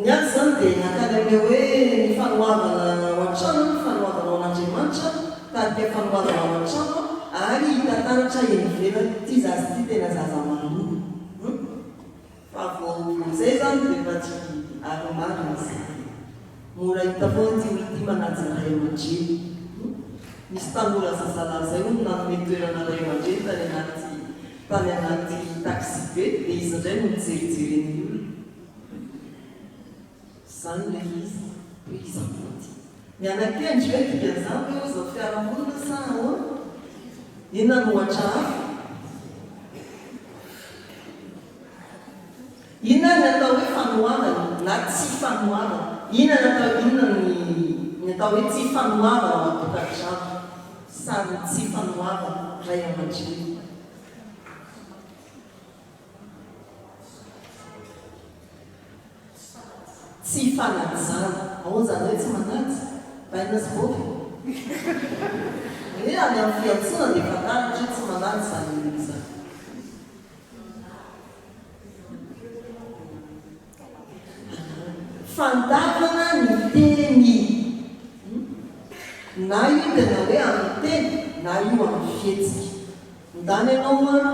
Ny ahy izany dia nankany amin'ilay hoe ny fanoavana ao an-trano, ny fanoavana ao an'Andriamanitra, tarika fanoavana ao an-trano ary hita taratra eny ivelany. Ity zaza ity tena zaza manoa. Hum. Fa vao izay izany dia efa tsy ary marina izany. Mora hita foana ity olona ity manaja ray aman-dreny. Hum. Nisy tanora zazalahy izay hono nanome toerana ray aman-dreny tany anaty tany anaty taxi be dia izy indray no nijerijeren'ny olona. Izany ilay izy hoe iza moa ity. Miana-kendry ve ny dikan'izany hoe izao fiarahamonina sa ahoana? Inona no ohatra hafa? Inona ny atao hoe fanohanana na tsy fanohanana? Inona ny atao inona ny ny atao hoe tsy fanoavana ao an-tokantrano? Sarin'ny tsy fanoavana ray aman-dreny. Tsy fanajana. Ahoana izany hoe tsy manaja? Baina sy boka? Ny hoe any amin'ny fiantsoana dia efa taratra hoe tsy manaja izany olona izany. Fandavana ny teny. Na io tena hoe amin'ny teny na io amin'ny fihetsika. Ndana ianao an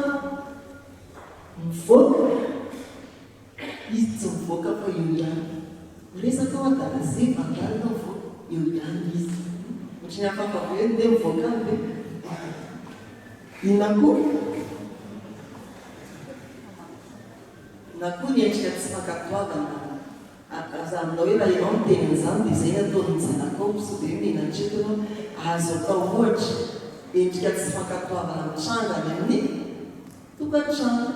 mivoaka, izy tsy mivoaka fa eo ihany. Miresaka aho adala ze vandana aho vao eo ihany izy. Ohatry ny hafahafa be hoe ndeha mivoaka any ve? Inona koa? Na koa ny endrika tsy fankatoavana. Aza aminao hoe raha ianao miteny an'izany dia izay ny ataon'ny zanakao, sao dia hoe menatreto ianao. Azo atao ohatra, endrika tsy fankatoavana mitranga any amin'ny tokantrano,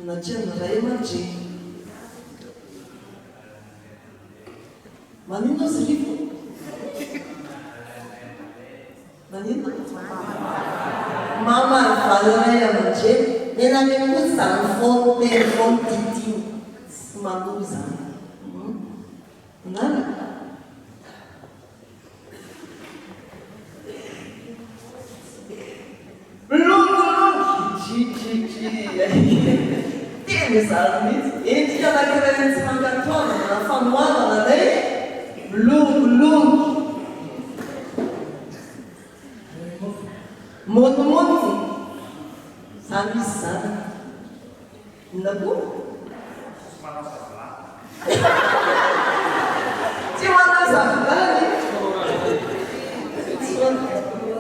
anatrehan'ny ray aman-dreny. Maninona ozy Rivo? Maninona? Mamalivaly ray aman-dreny. Nenareo koa zany foana teny foana titina. Tsy maloha izany. Manaraka. Milongilongy! Dridridri! Tena izany mihitsy. Endrika anankiray ny tsy fankatoavana na fanohanana ilay milongilongy. Monomonona. Izany misy zanaka. Inona koa?
Tsy manao savilany.
Tsy manao savilany.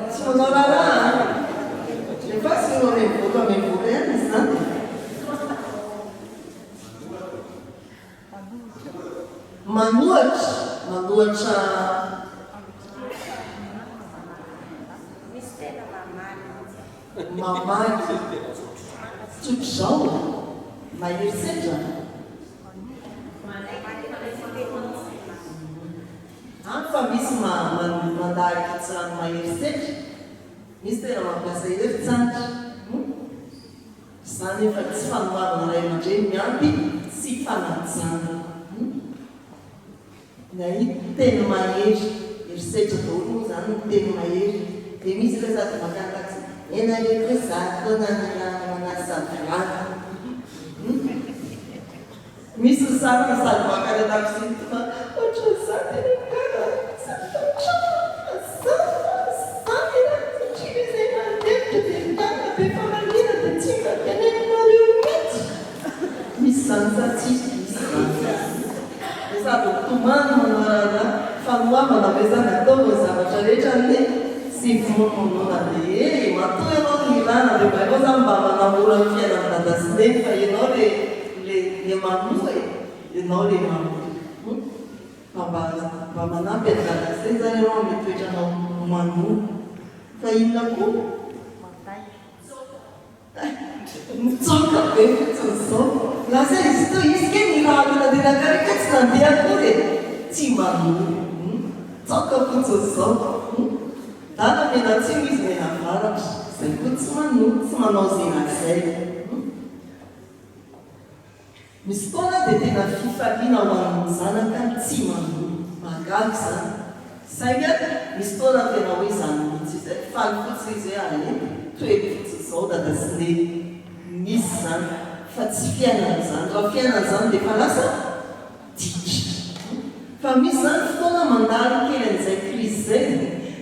Tsy manao raharaha an. Nefa tsy manao mivoaka mivoaka ihany izy izany. Manohatra, manohatra.
Misy tena mamaly mihitsy.
Mamaly tsotr'izao, mahery setra. Any fa misy mandà ankitsirano mahery setra, misy tena mampiasa hery tsandry. Izany efa tsy fanoharana ray aman-dreny miampy tsy fanajana. Ny ahy teny mahery, herisetra daholo moa izany ny teny mahery. Dia misy ilay sady makany taxi, ianareo koa za koa nanirahana manasa vilany. Misy ny sariny sady makany an-taxi fa ohatran'izany tena gaga tsy mifantratra za fa za tena satria izay mandefitra dia miaraka be famaliana dia tsy mba teneninareo mihitsy. Misy izany sa tsisy? Misy izany. Dia sady mitomany manao raharaha fanoavana ve zany ataovy ny zavatra rehetra ny tsy vonona dia e! Matoa ianao nirana dia mba ianao zany mba manamora ny fiainan'i dada sy neny fa ianao le le le manoa e! Ianao le manoa hum fa mba mba manampy an'i dada sy neny zany ianao amin'ny toetranao manoa fa inona koa? Mitsoaka be fotsiny izao. Lasa izy teo, izy kay nirahana nandeha nankany kay tsy nandeha akory e! Tsy manohy. Mitsoaka fotsiny izao. Dada mianatsimo izy mianavaratra. Izay koa tsy manohy, tsy manao izay lazainy. Misy fotoana dia tena fifaliana ho an'ny zanaka tsy manohy. Mahagaga izany. Saingy misy fotoana tena hoe izany mihitsy izay, faly fotsiny izy hoe aleo tohero fotsiny izao dada sy neny. Misy izany fa tsy fiainana izany. Raha fiainana izany dia efa lasa ditra. Fa misy izany fotoana mandalo kely an'izay crise izay,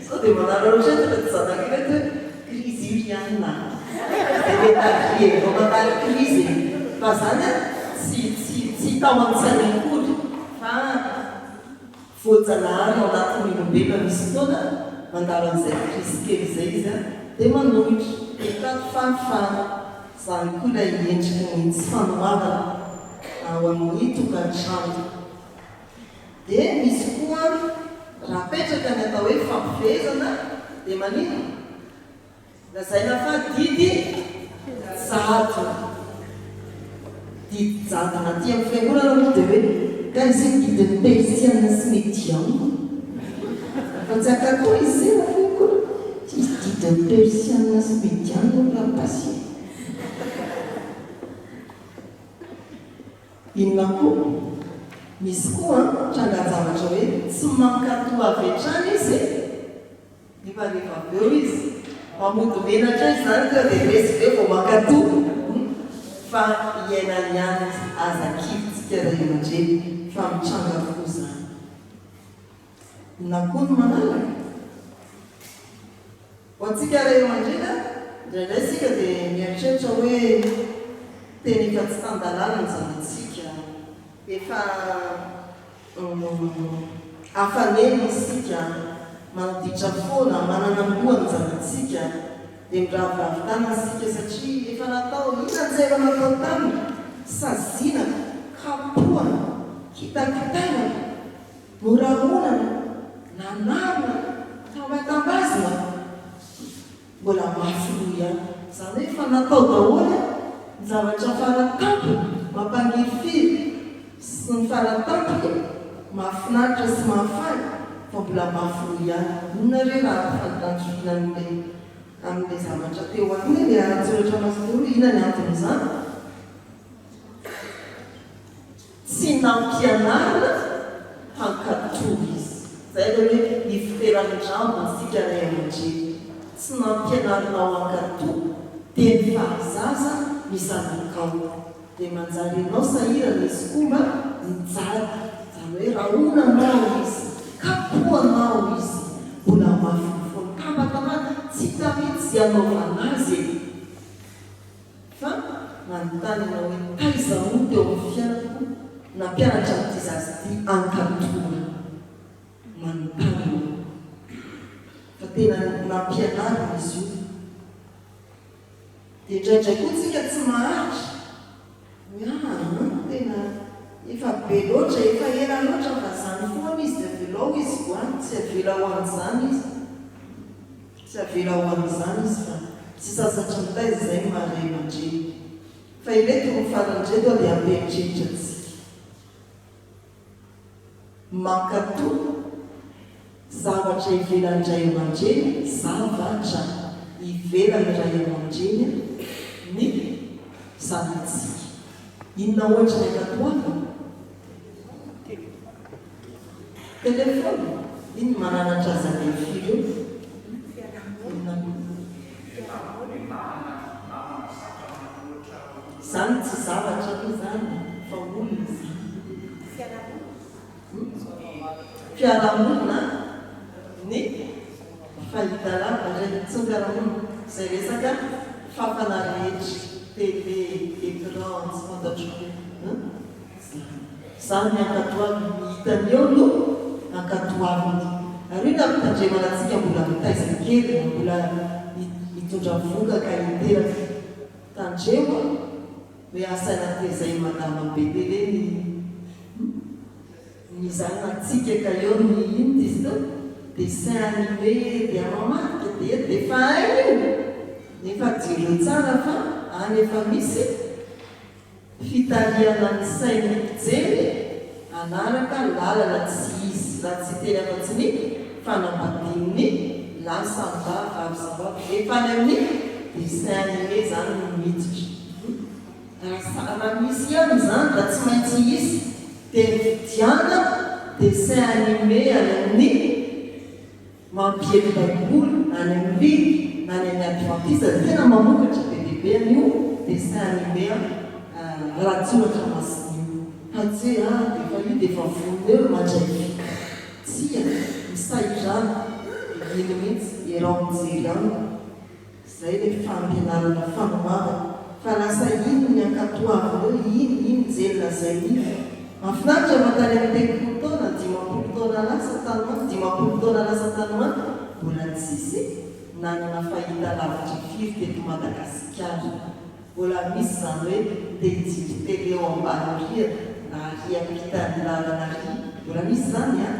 sao dia manararaotra eto ireto zanaka ireto hoe crise io ry anona a! Dia mety avy e, vao mandalo crise e! Fa izany an, tsy tsy tsy hita ao an-tsaina akory fa Voajanahary ao anatin'ny olombelona misy fotoana mandalo an'izay crise kely izay izy an, dia manohitra, dia mitady fahafahana. Izany koa ilay endriky ny tsy fanoavana ao amin'ny tokantrano. Dia misy koa raha apetraka ny atao hoe fampifehezana dia maninona? Lazaina fa didy jadona. Didy jadona aty amin'ny fiangonana moa dia hoe ka izay didin'ny Persiana sy Mediana. Fa tsy hankatò izy izay raha fiangonana. Tsy misy didin'ny Persiana sy Mediana hoy Rapasy. Inona koa? Misy koa trangan-javatra hoe tsy mankatò avy hatrany izy. Nefa rehefa avy eo izy mamody menatra eo izany tonga dia resy be vao mankato fa iainany ihany izy aza kivy tsika ray aman-dreny fa mitranga avokoa izany. Inona koa ny manaraka? Ho antsika ray aman-dreny an, indraindray isika dia mieritreritra hoe tena efa tsy tan-dalàna ny zanatsika, efa Afa-nenina isika, manoditra foana, manana ny lohany ny zanatsika, dia miraviravy tanana isika satria efa natao, inona ny tsy efa natao taminy? Saziana, kapohana, kitakitaina, norahonana, nanarina, tambatambazina. Mbola mafy loha ihany. Izany hoe efa natao daholo ny zavatra fara tampony mampangirifiry sy ny fara tampony mahafinaritra sy mahafaly fa mbola mafy loha ihany. Inona re raha ampifandranjifiana amin'ilay amin'ilay zavatra teo aloha e, ilay ara-tsoratra masina teo aloha, inona ny anton'izany? Tsy nampianarina hankatò izy. Izay ilay hoe ifoteran-drambo isika ray aman-dreny. Tsy nampianarinao hankatò teny fahazaza ny zanakao. Dia manjary ianao sahirana izy koa mba mijaly. Izany hoe rahonanao izy, kapohanao izy. Mbola mafy ny fony. Tambatamana, tsy hita mihitsy izay hanaovana azy e. Fa manontany ianao hoe taiza moa teo amin'ny fiainako nampianatra an'ity zaza ity hankatoa? Manontany ianao. Fa tena nampianarina izy io. Dia indraindray koa tsika tsy maharitra. Hoe aa tena efa be loatra, efa ela loatra fa zany foana izy dia avelao izy ho any, tsy avela ho an'izany izy. Tsy avela ho amin'izany izy fa tsy sasatry ny taiza izay ny maha ray aman-dreny. Fa ireto roa farany ireto aho dia hampieritreritra antsika. Mankatò zavatra ivelan'ny ray aman-dreny, zavatra ivelan'ny ray aman-dreny ny zanatsika. Inona ohatra ny ankatoavina? Téléphone, iny mananatra aza be firy eo. Inona koa? Zany tsy zavatra aloha zany fa olona izany. Fiarahamonina ny fahitalavitra ndray tsy ny fiarahamonina, izay resaka fafana rehetra, télé, écran, tsy fantatro koa. Izany ny ankatoaviny, ny hitany eo no ankatoaviny. Ary io ny ampitandremana antsika mbola mitaiza kely na mbola hitondra vohoka ka hiteraka. Tandremo a! Hoe asaina tezain'i madama be télé ny ny zanatsika ka eo ny inona izy teo? Dessin animé dia mamadika dia dia efa hainy io! Nefa jereo tsara fa any efa misy Fitarihana ny sain'ny mpijery hanaraka lalana tsy izy raha tsy hiteny afa-tsy ny fanambadian'ny lahy samy lahy, vavy samy vavy. Efa any amin'ny dessin animé izany no miditra. Raha raha misy ihany izany raha tsy maintsy hisy dia mividiana dessin animé any amin'ny. Mampiely baiboly na any amin'ny ligy na any amin'ny advantista dia tena mamokatra be dia be an'io dessin animé ara-tsoratra masina io. Fa tsy hoe ah dia efa io dia efa vonona eo mandray vy. Tsia, misahirana dia iny mihitsy, iaraho mijery aminy. Zay le fampianarana fanoavana fa lasa iny ny ankatoavina eo iny iny jely lazainy iny. Mahafinaritra fa tany amin'ny 30 taona, 50 taona lasa tany ho any, 50 taona lasa tany ho any mbola tsisy nanana fahita lavitra firy teto Madagasikara. Mbola misy izany hoe te hijery télé ao ambany rihana na ary ampitan'ny lalana ary. Mbola misy izany an!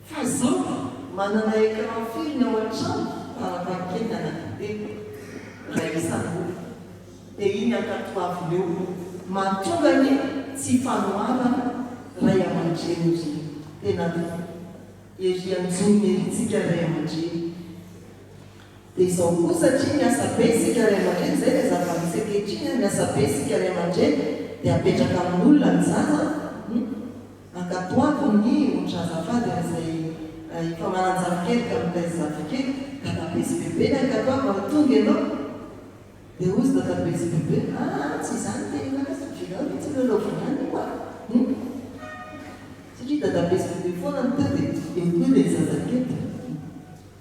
Fa zao, manana écran firy ny ao an-trano? Farafahakeliny anankitelo, iray isan'olona. Dia iny ankatoavina eo. Mahatonga ny tsy fanoavana ray aman-dreny ry tena ery anjonony ery tsika ray aman-dreny. Dia izao koa satria miasa be isika ray aman-dreny, izay ilay zava-misy ankehitriny an, miasa be isika ray aman-dreny dia apetraka amin'olona ny zaza, hum. Ankatoavy ny ondry azafady ary izay efa manan-jafikely ka mitaiza zafikely, dadabe sy bebe ny ankatoavy raha tonga ianao dia hozy dadabe sy bebe aa tsy izany ny teninareo fa avelao anie tsy lalaovina any io a! Hum! Satria dadabe sy bebe foana no teo dia eo koa ilay zazakely dia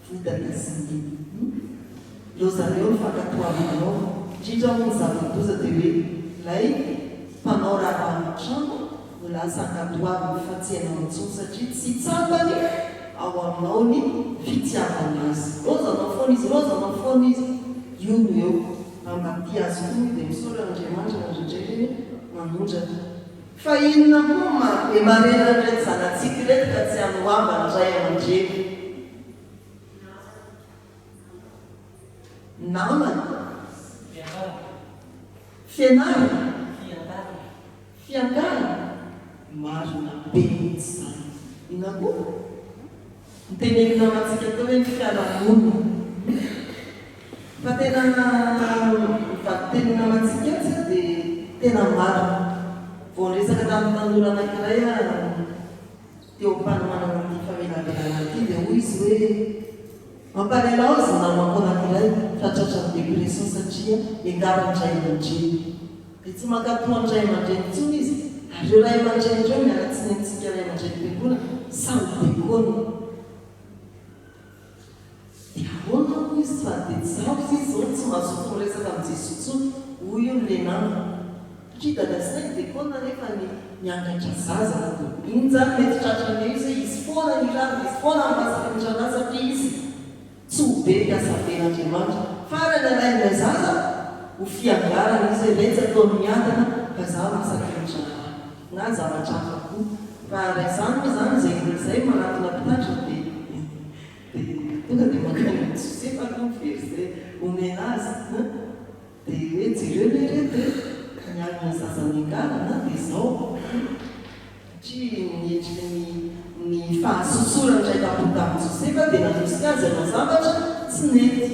Fotaka sy ny lozan'eo ny fankatoavanao, indrindra moa ny zava-doza dia hoe ilay mpanao raharaha an-trano no lasa ankatoaviny fa tsy ianao intsony satria tsy tsapany ao aminao ny fitiavana azy. Lozanao foana izy, lozanao foana izy, io no eo. Raha mba tia azy koa moa dia misaotra an'Andriamanitra raha indraindray ireny manondrana. Fa inona koa no maha be marena an'ireto zanatsika ireto ka tsy hanoavan'ny ray aman-dreny? Namana. Fianarana. Fiangarana. Marina be mihitsy izany. Inona koa? Notenenin'ny namantsika teo hoe ny fiarahamonina. Fa tena ny valin-tenin'ny namantsika etsy dia tena marina. Vao niresaka tamin'ny tanora anankiray aho teo am-panomanana an'ity famelabelana ity dia hoy izy hoe, Mampalahelo ahy izy namako anankiray fa tratran'ny dépression satria engavin'ny ray aman-dreny. Dia tsy mankatò ny ray aman-dreny intsony izy ary ireo ray aman-dreny ireo miala tsiny amintsika ray aman-drenim-piangonana samy dekona. Dia ahoana hoy izy fa dia tsy zaho izy izao tsy mazoto miresaka amin'i Jesoa intsony hoy io ilay namana. Satria dada sy neny dekona nefa ny miangatra zaza. Iny izany mety tratran'ny eo izy hoe izy foana ny rariny, izy foana ny masaka ny ranahy satria izy tsy ho be mpiasa ben'Andriamanitra. Farany alain'ilay zaza ho fiangarana izy hoe iretsy ataony miadana fa izaho masaka ny raharaha. Na zavatra hafa koa. Fa raha izany moa izany izay olona izay manatona mpitandrina dia dia tonga dia mankany amin'i Josefa aloha ny verset omena azy. Dia hoe jereo ve ireto e, ny alina zaza niangarana dia izao satria ny endriky ny ny fahasosoran'ny ray tampo tamin'i Josefa dia nanosika azy hanao zavatra tsy nety.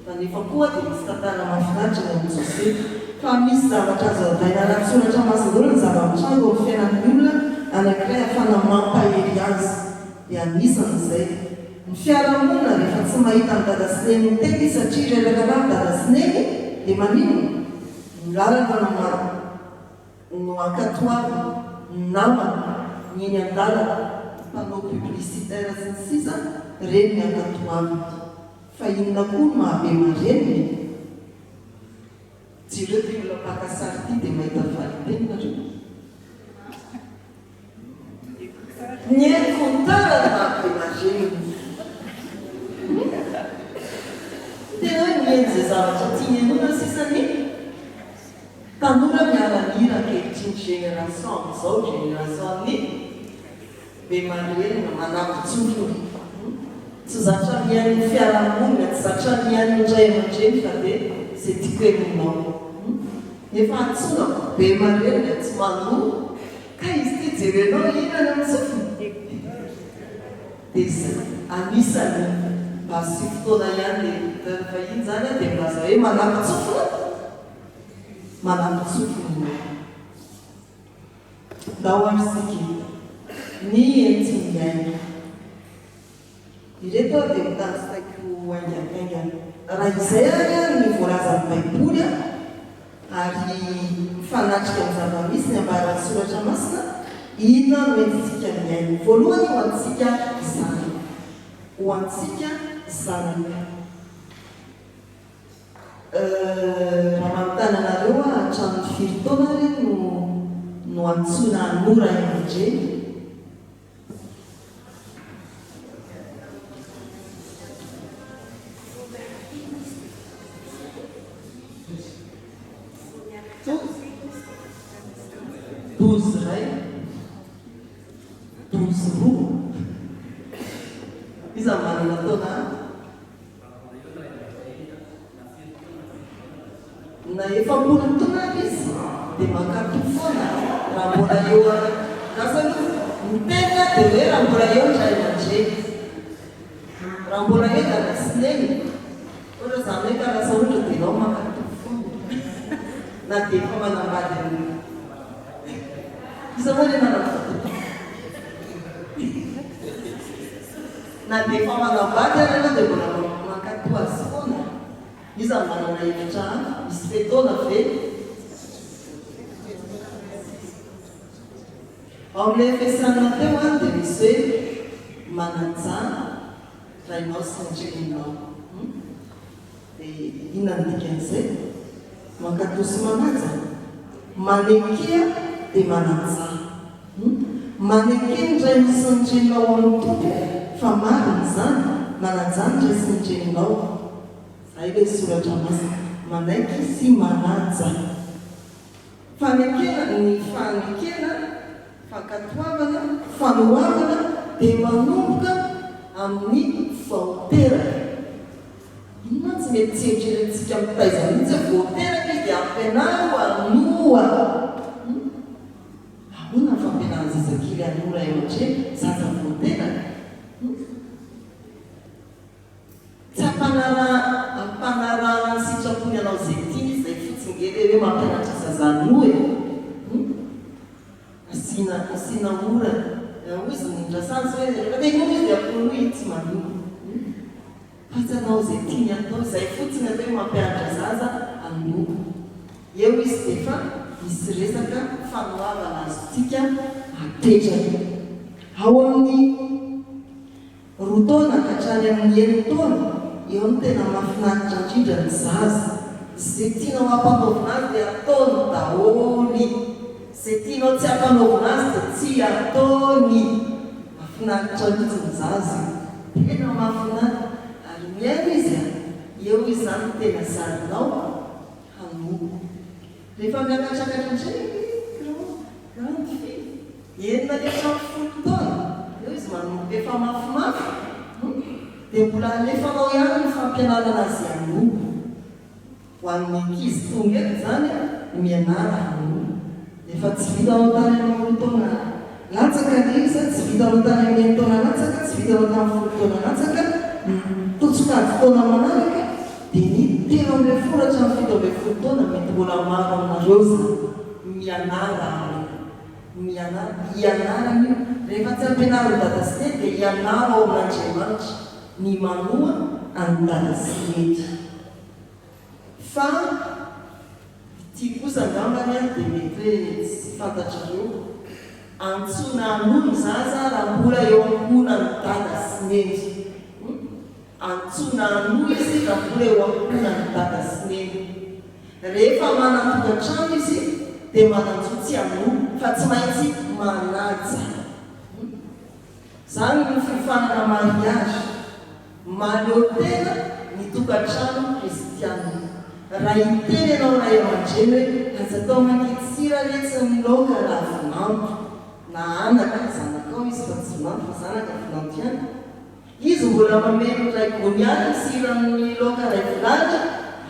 Fa nefa koa dia misy tantara mahafinaritra ny amin'i Josefa. Fa misy zavatra azo avaina anaty soratra masina daholo ny zava-mitranga eo amin'ny fiainan'ny olona anankiray ahafahana mampahery azy. Dia anisan'izay. Ny fiarahamonina rehefa tsy mahita an'i dada sy neny mitety izy satria reraka lava dada sy neny dia maninona? Ny lalana no ma no ankatoavina, ny namana, ny eny an-dalana, ny panneau publicitaire sy ny sisa ireny ny ankatoavina. Fa inona koa no maha be marenina e? Jereo ity olona mpaka sary ity dia mahita valin-teny nareo. Ny écouteur no maha be marenina. Tena hoe mihaino izay zavatra tiany henoina sisa ny tanora miara-mihira ankehitriny génération amin'izao génération an'ny be marenina, manapin-tsofina. Tsy zatra mihaino ny fiarahamonina, tsy zatra mihaino ny ray aman-dreny fa dia izay tiako henoinao. Nefa antsoina be marenina tsy manoa Ka izy ity jerenao inona ny amin'ny sofiny? Dia izay, anisan'ny mba asio fotoana ihany le écouteur fa iny izany dia milaza hoe manapin-tsofina, manapin-tsofina ianao. Ndao ary isika e! Ny enti-miaina. Ireto ary dia hotanisaiko haingankaingana. Raha izay ary ny voalazan'ny Baiboly ary mifanatrika amin'ny zava-misy ny ambaran'ny Soratra Masina, inona no entintsika mihaino? Voalohany ho antsika zanaka. Ho antsika zanaka. Euh, raha manontany anareo aho hatramin'ny firy taona re no no antsoina hanoa ray aman-dreny? 12 iray, 12 roa. Iza no manana taona ampy? Na 40 taona ary izy dia mankatò foana raha mbola eo Lasa aloha ny teniny dia hoe raha mbola eo ny ray aman-dreny. Raha mbola eo dada sy neny. Ohatra izany hoe ka lasa ohatra dia ianao mankatò foana na dia efa manambady an'i Iza moa ilay manambady eto? Na dia efa manambady ary ianao dia mbola mankatò azy foana. Iza no manana hevitra hafa? Misy fe-taona ve? Ao amin'ilay Efesiana teo dia misy hoe manajà rainao sy ny reninao. Dia inona no dikan'izay? Mankatò sy manaja? Manekea dia manajà. Maneke ny rainao sy ny reninao ao amin'ny Tompo fa marina izany, manajà ny ray sy ny reninao. Izay ilay soratra masina. Manaiky sy manaja. Fanekena, ny fanekena, fankatoavana, fanoavana dia manomboka amin'ny vao teraka. Iny mantsy mety tsy eritreretintsika mitaiza mihitsy hoe vao teraka izy dia ampianaro hanoa. Ahoana ny fampianarana zazakely hanoa ray aman-dreny, zaza vao teraka? Tsy ampanarahana ny sitrapony hanao izay tiany izy, izay fotsiny nge le hoe mampianatra zaza hanoa e! Hum? Asiana asiana ora, hoy izy ny Rasanjy hoe rehefa te hinono izy dia ampinonoy izy tsy manoa. Hum? Fa tsy hanao izay tiany hatao, izay fotsiny atao hoe mampianatra zaza hanoa. Eo izy dia efa misy resaka fanoavana azontsika apetraka. Ao amin'ny. Roa taona ka hatrany amin'ny enin-taona, eo no tena mahafinaritra indrindra ny zaza. Izay tianao hampanaovina azy dia ataony daholo. Izay tianao tsy hampanaovina azy dia tsy ataony. Mahafinaritra mihitsy ny zaza io. Tena mahafinaritra. Ary mihaino izy an! Eo izy izany no tena zarinao hanompo. Rehefa miakatrakatra indray ny grande fille, enina ka hatramin'ny folo taona, eo izy manomboka efa mafimafy, dia mbola alefanao ihany ny fampianarana azy hanompo. Ho an'ny ankizy tonga eto izany, mianara hanompo. Efa tsy vitanao tany amin'ny roa taona latsaka ilay izy, tsy vitanao tany amin'ny enin-taona latsaka, tsy vitanao tamin'ny folo taona latsaka, ny totsokajy taona manaraka dia ny 13 hatramin'ny 17 taona, mety mbola maro aminareo izany. Mianara ary. Mianara. Ianarana io. Rehefa tsy ampianarin'i Dada sy Neny dia ianaro ao amin'Andriamanitra ny manoa an'i Dada sy Neny. Fa ity kosa angambany an dia mety hoe tsy fantatrareo, antsoina hanoa ny zaza raha mbola eo ankohonan'i dada sy neny. Hum? Antsoina hanoa izy raha mbola eo ankohonan'i dada sy neny. Rehefa manan-tokantrano izy dia manan-jo tsy hanoa fa tsy maintsy manaja. Hum? Izany no fiofanana mariage. Mahaleo tena ny tokantrano kristiana. Raha hiteny ianao ray aman-dreny hoe aza atao mangidy sira letsy ny laoka raha vinanto, na anaka, zanakao izy fa tsy vinanto fa zanaka vinanto ihany, izy mbola mameno iray gony ihany ny siran'ny laoka iray vilany,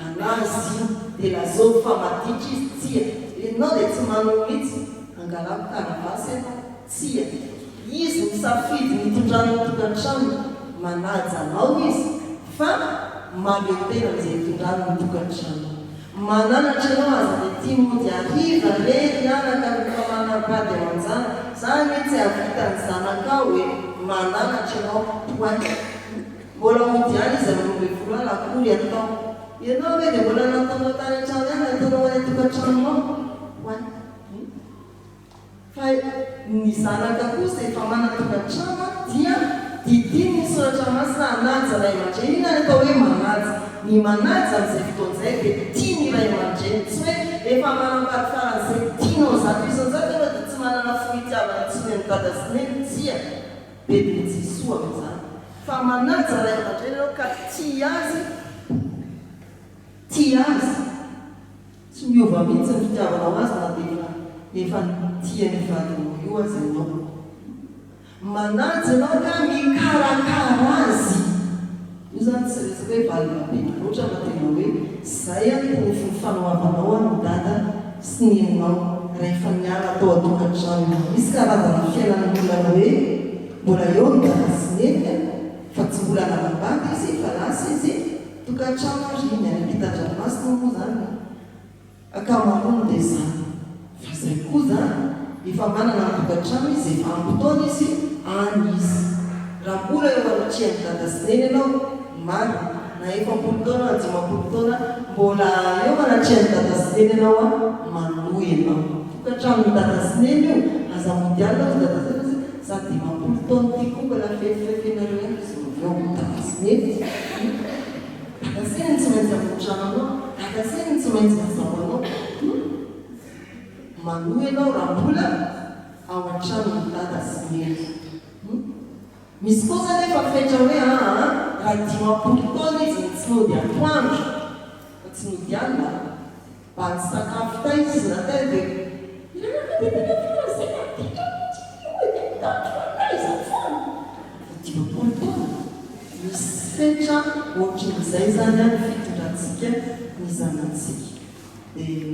anazy io, dia lazao fa maditra izy, tsia, ianao dia tsy manao mihitsy, angalako taratasy ianao. Tsia. Izy misafidy ny hitondrany ny tokantranony. Manaja anao izy fa mahaleo tena amin'izay hitondrany ny tokantranony. Mananatra ianao aza dia tia mody hariva re ry anaka rehefa manambady aman-janaka. Za anie tsy hahavita ny zanakao e. Mananatra ianao point. Mbola hody ihany izy amin'ny 12 alina, akory atao. Ianao ve dia mbola nataonao tany an-trano ihany, nataonao any an-tokantranonao? Ho any. Fa ny zanaka kosa efa manan-tokantrano dia didiany ny soratra masina hanaja ray aman-dreny. Inona ny atao hoe manaja? Ny manaja amin'izay fotoana izay dia tia ny ray aman-dreny. Tsy hoe efa manambady faran'izay tianao 100% ianao dia tsy manana fo hitiavana intsony an'i dada sy neny. Tsia. Bedin'i Jesoa amin'izany. Fa manaja ray aman-dreny ianao ka tia azy, tia azy. Tsy miova mihitsy ny fitiavanao azy na dia efa tia an'io vadinao io aza ianao. Manaja ianao ka mikarakara azy. Io izany tsy resaka hoe valina be loatra fa tena hoe izay an porofon'ny fanoavanao an ny dada sy neninao rehefa niala tao an-tokantrano ianao. Misy karazana fiainan'olona hoe mbola eo ny dada sy neny an fa tsy mbola nanambady izy fa lasa izy Tokantrano ary ny any ampitan-dranomasina moa zany ny ankamaroany dia izany. Fa izay koa zany efa manana ny tokantrano izy, efa ampy taona izy, any izy. Raha mbola eo anatrehan'i dada sy neny ianao, marina, na 40 taona na 50 taona, mbola eo anatrehan'i dada sy neny ianao an, manohy ianao. Tokantranon'i dada sy neny io, aza mody alina hozy dada sy neny fa za 50 taona ity koa mbola fefifefenareo ihany izy no avy eo dada sy neny. Dada sy neny tsy maintsy hamotrana anao, dada sy neny tsy maintsy hazao anao. Hum. Manohy ianao raha mbola ao an-tranon'i dada sy neny. Hum. Misy kosa anefa fetra hoe aa raha 50 taona izy no tsy nody atoandro fa tsy nody alina Mba nisakafo taiza izy na taiza dia Ianareo ve dia tena faran'izay maditra mihitsy io e, dia mitandro fa taiza foana. Vao 50 taona, misy fetra ohatran'izay izany ny fitondrantsika ny zanatsika. Dia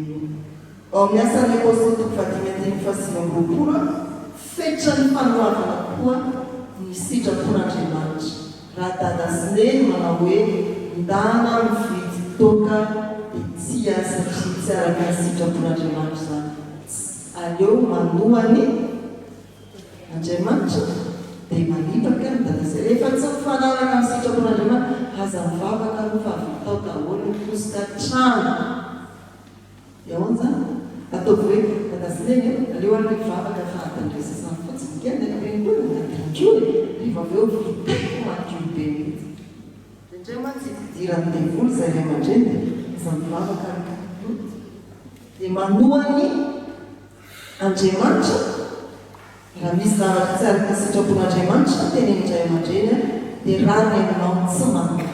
ao amin'ny Asan'ny Apostoly toko fahadimy andininy faha29, fetran'ny fanoavana koa ny sitrapon'Andriamanitra. Raha dada sy neny manao hoe ndana mividy toaka dia tsia satria tsy araka ny sitrapon'Andriamanitra izany. Tsy aleo manoa ny Andriamanitra dia manipaka ny dada sy rehefa tsy mifanaraka amin'ny sitrapon'Andriamanitra aza mivavaka aloha fa vitao daholo ny kosoka trano. Dia ahoana izany? Ataovy hoe, Dada sy Neny ô, aleo aloha hivavaka fa adiny iray sasany fotsiny kely ny any am-piangonana, adiny roa e! Rehefa avy eo vitaiko madio be mihitsy. Indraindray mantsy idiran'ny devoly izay ray aman-dreny dia aza mivavaka aloha. Dia manoa ny Andriamanitra, raha misy zavatra tsy araka ny sitrapon'Andriamanitra tenenin'ny ray aman-dreny dia rariny aminao ny tsy manoa.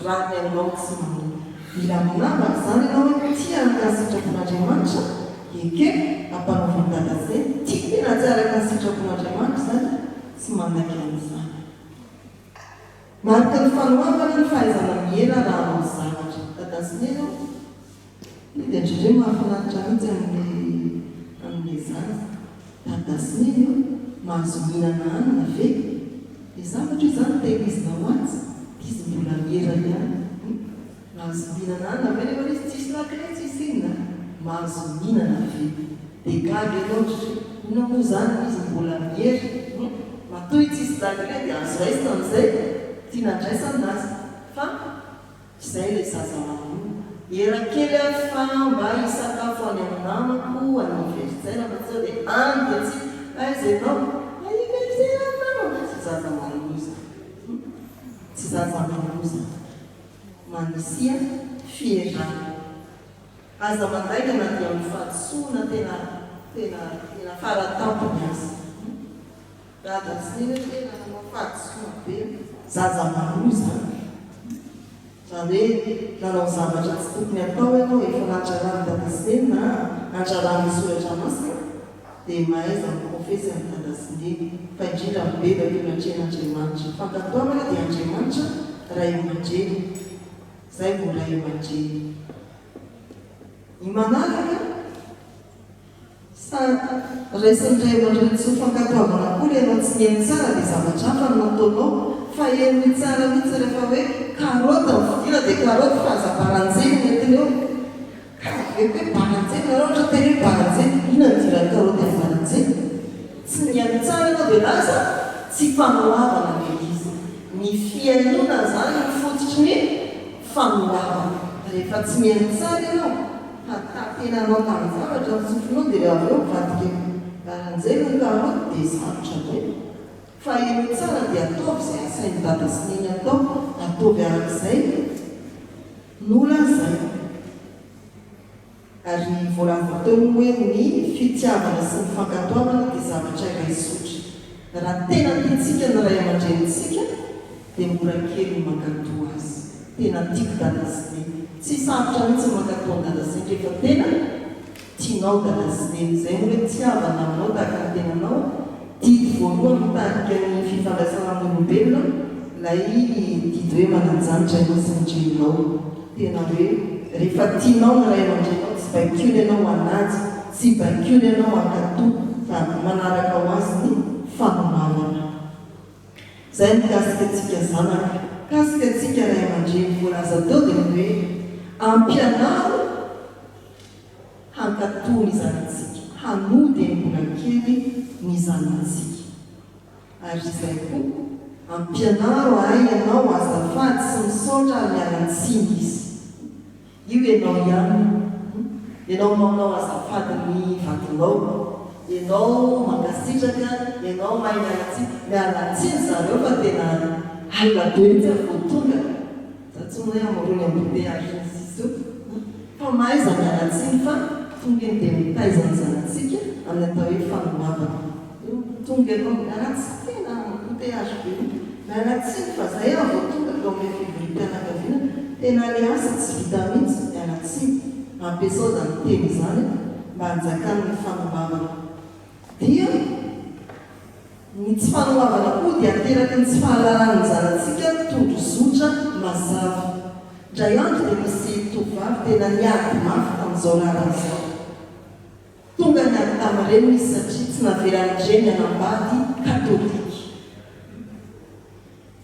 Rariny aminao ny tsy manoa. Mila manavaka izany ianao hoe tia araka ny sitrapon'Andriamanitra, ekeko, ampanaovin'i Dada sy Neny, tia tena tsy araka ny sitrapon'Andriamanitra izany, tsy manaiky an'izany. Mariky ny fanoavana ny fahaizana miera raha hanao zavatra. Dada sy Neny ô! Io dia indraindray mahafinaritra mihitsy amin'ilay amin'ilay zaza. Dada sy Neny ô, mahazo mihinana hanina ve? Ilay zavatra io izany tehirizina ho azy, dia izy mbola miera ihany. Hum. Mahazo mihinana hanina ve nefa izy tsisy lakile tsisy inona? Mahazo mihinana ve? Dia gaga ianao indraindray, inona moa izany izy mbola miera? Hum. Matoa izy tsisy lakile dia azo raisina amin'izay tiana andraisana azy. Fa. Izay ilay zaza mamono. Ela kely aho fa mba hisakafo any amin'ny namako any Ivertsena fa sao dia any dia tsy aiza ianao? Any Ivertsena ny namako! Tsy zaza mamono izany. Tsy zaza mamono izany. Manisia fierana. Aza mandainga na dia amin'ny fahadisoana tena tena tena faratampony aza. Dada sy neny hoe tena nanao fahadisoana be zaza manohy izany. Izany hoe nanao zavatra tsy tokony hatao ianao, efa nandraran'i dada sy neny na nandraran'ny soratra masina dia mahaiza mikonfesy amin'i dada sy neny fa indrindra mibebaka eo anatrehan'Andriamanitra. Fankatoavana dia Andriamanitra ray aman-dreny. Izay vao ray aman-dreny. Ny manaraka. Sa raisin'ny ray aman-dreny tsy ho fankatoavana akory ianao tsy nihaino tsara dia zavatra hafa no nataonao fa henoy tsara mihitsy rehefa hoe karaoty ny vidiana dia karaoty fa aza baranjely ny entina eo ka aveko hoe baranjely nareo ohatra teny hoe baranjely inona ny idiran'ny karaoty amin'ny baranjely? Tsy nihaino tsara ianao dia lasa tsy fanoavana ilay izy. Ny fihainoana izany no fototry ny fanoharana. Rehefa tsy mihaino tsara ianao, fa tapenanao tamin-javatra ny sofinao dia avy eo mivadika baranjely ny karaoty dia sarotra be. Fa henoy tsara dia ataovy izay asain'i dada sy neny atao, ataovy arak'izay nolazainy. Ary voalaza teo moa hoe ny fitiavana sy ny fankatoavana dia zavatra iray zotra. Raha tena tiantsika ny ray aman-drenintsika dia mora kely ny mankatò azy. Tena tiako dada sy neny. Tsy sarotra mihitsy ny mankatò an'i dada sy neny rehefa tena tianao dada sy neny. Izay moa hoe tiava ny namanao tahaka ny tenanao. Didy voalohany mitarika ny fifandraisana amin'ny olombelona ilay didy hoe manajà ny rainao sy ny reninao. Tena hoe rehefa tianao ny ray aman-dreninao tsy baikoina ianao hanaja, tsy baikoina ianao hankatò fa manaraka ho azy ny fanomanana. Izay mikasika antsika zanaka. Mikasika antsika ray aman-dreny voalaza teo dia ny hoe ampianaro hankatò ny zanatsika, hanoa dia mbola kely ny zanatsika. Ary izay koa, ampianaro ahay ianao azafady sy misaotra ary miala tsiny izy. Io ianao ihany io. Ianao manao azafady ny vadinao. Ianao mankasitraka, ianao mahay miala tsiny. Miala tsiny zareo fa tena alina be mihitsy aho vao tonga. Za tsy mahay hamorona embouteillage sy ny sisa io fa mahaiza miala tsiny fa tonga eny dia mitaiza ny zanatsika amin'ny atao hoe fanoavana. Io tonga ianao miala tsiny tena embouteillage be io miala tsiny fa zay aho vao tonga teo amin'ilay fivoriam-pianakaviana tena le asa tsy vita mihitsy miala tsiny ampiasao izany teny izany mba hanjakan'ny fanoavana dia Ny tsy fanoavana koa dia ateraky ny tsy fahalalan'ny zanatsika tondrozotra mazava. Indray andro dia nisy tovovavy tena niady mafy tamin'izao raharaha izao. Tonga niady tamin'ny reniny izy satria tsy navelan'ny reniny hanambady katolika.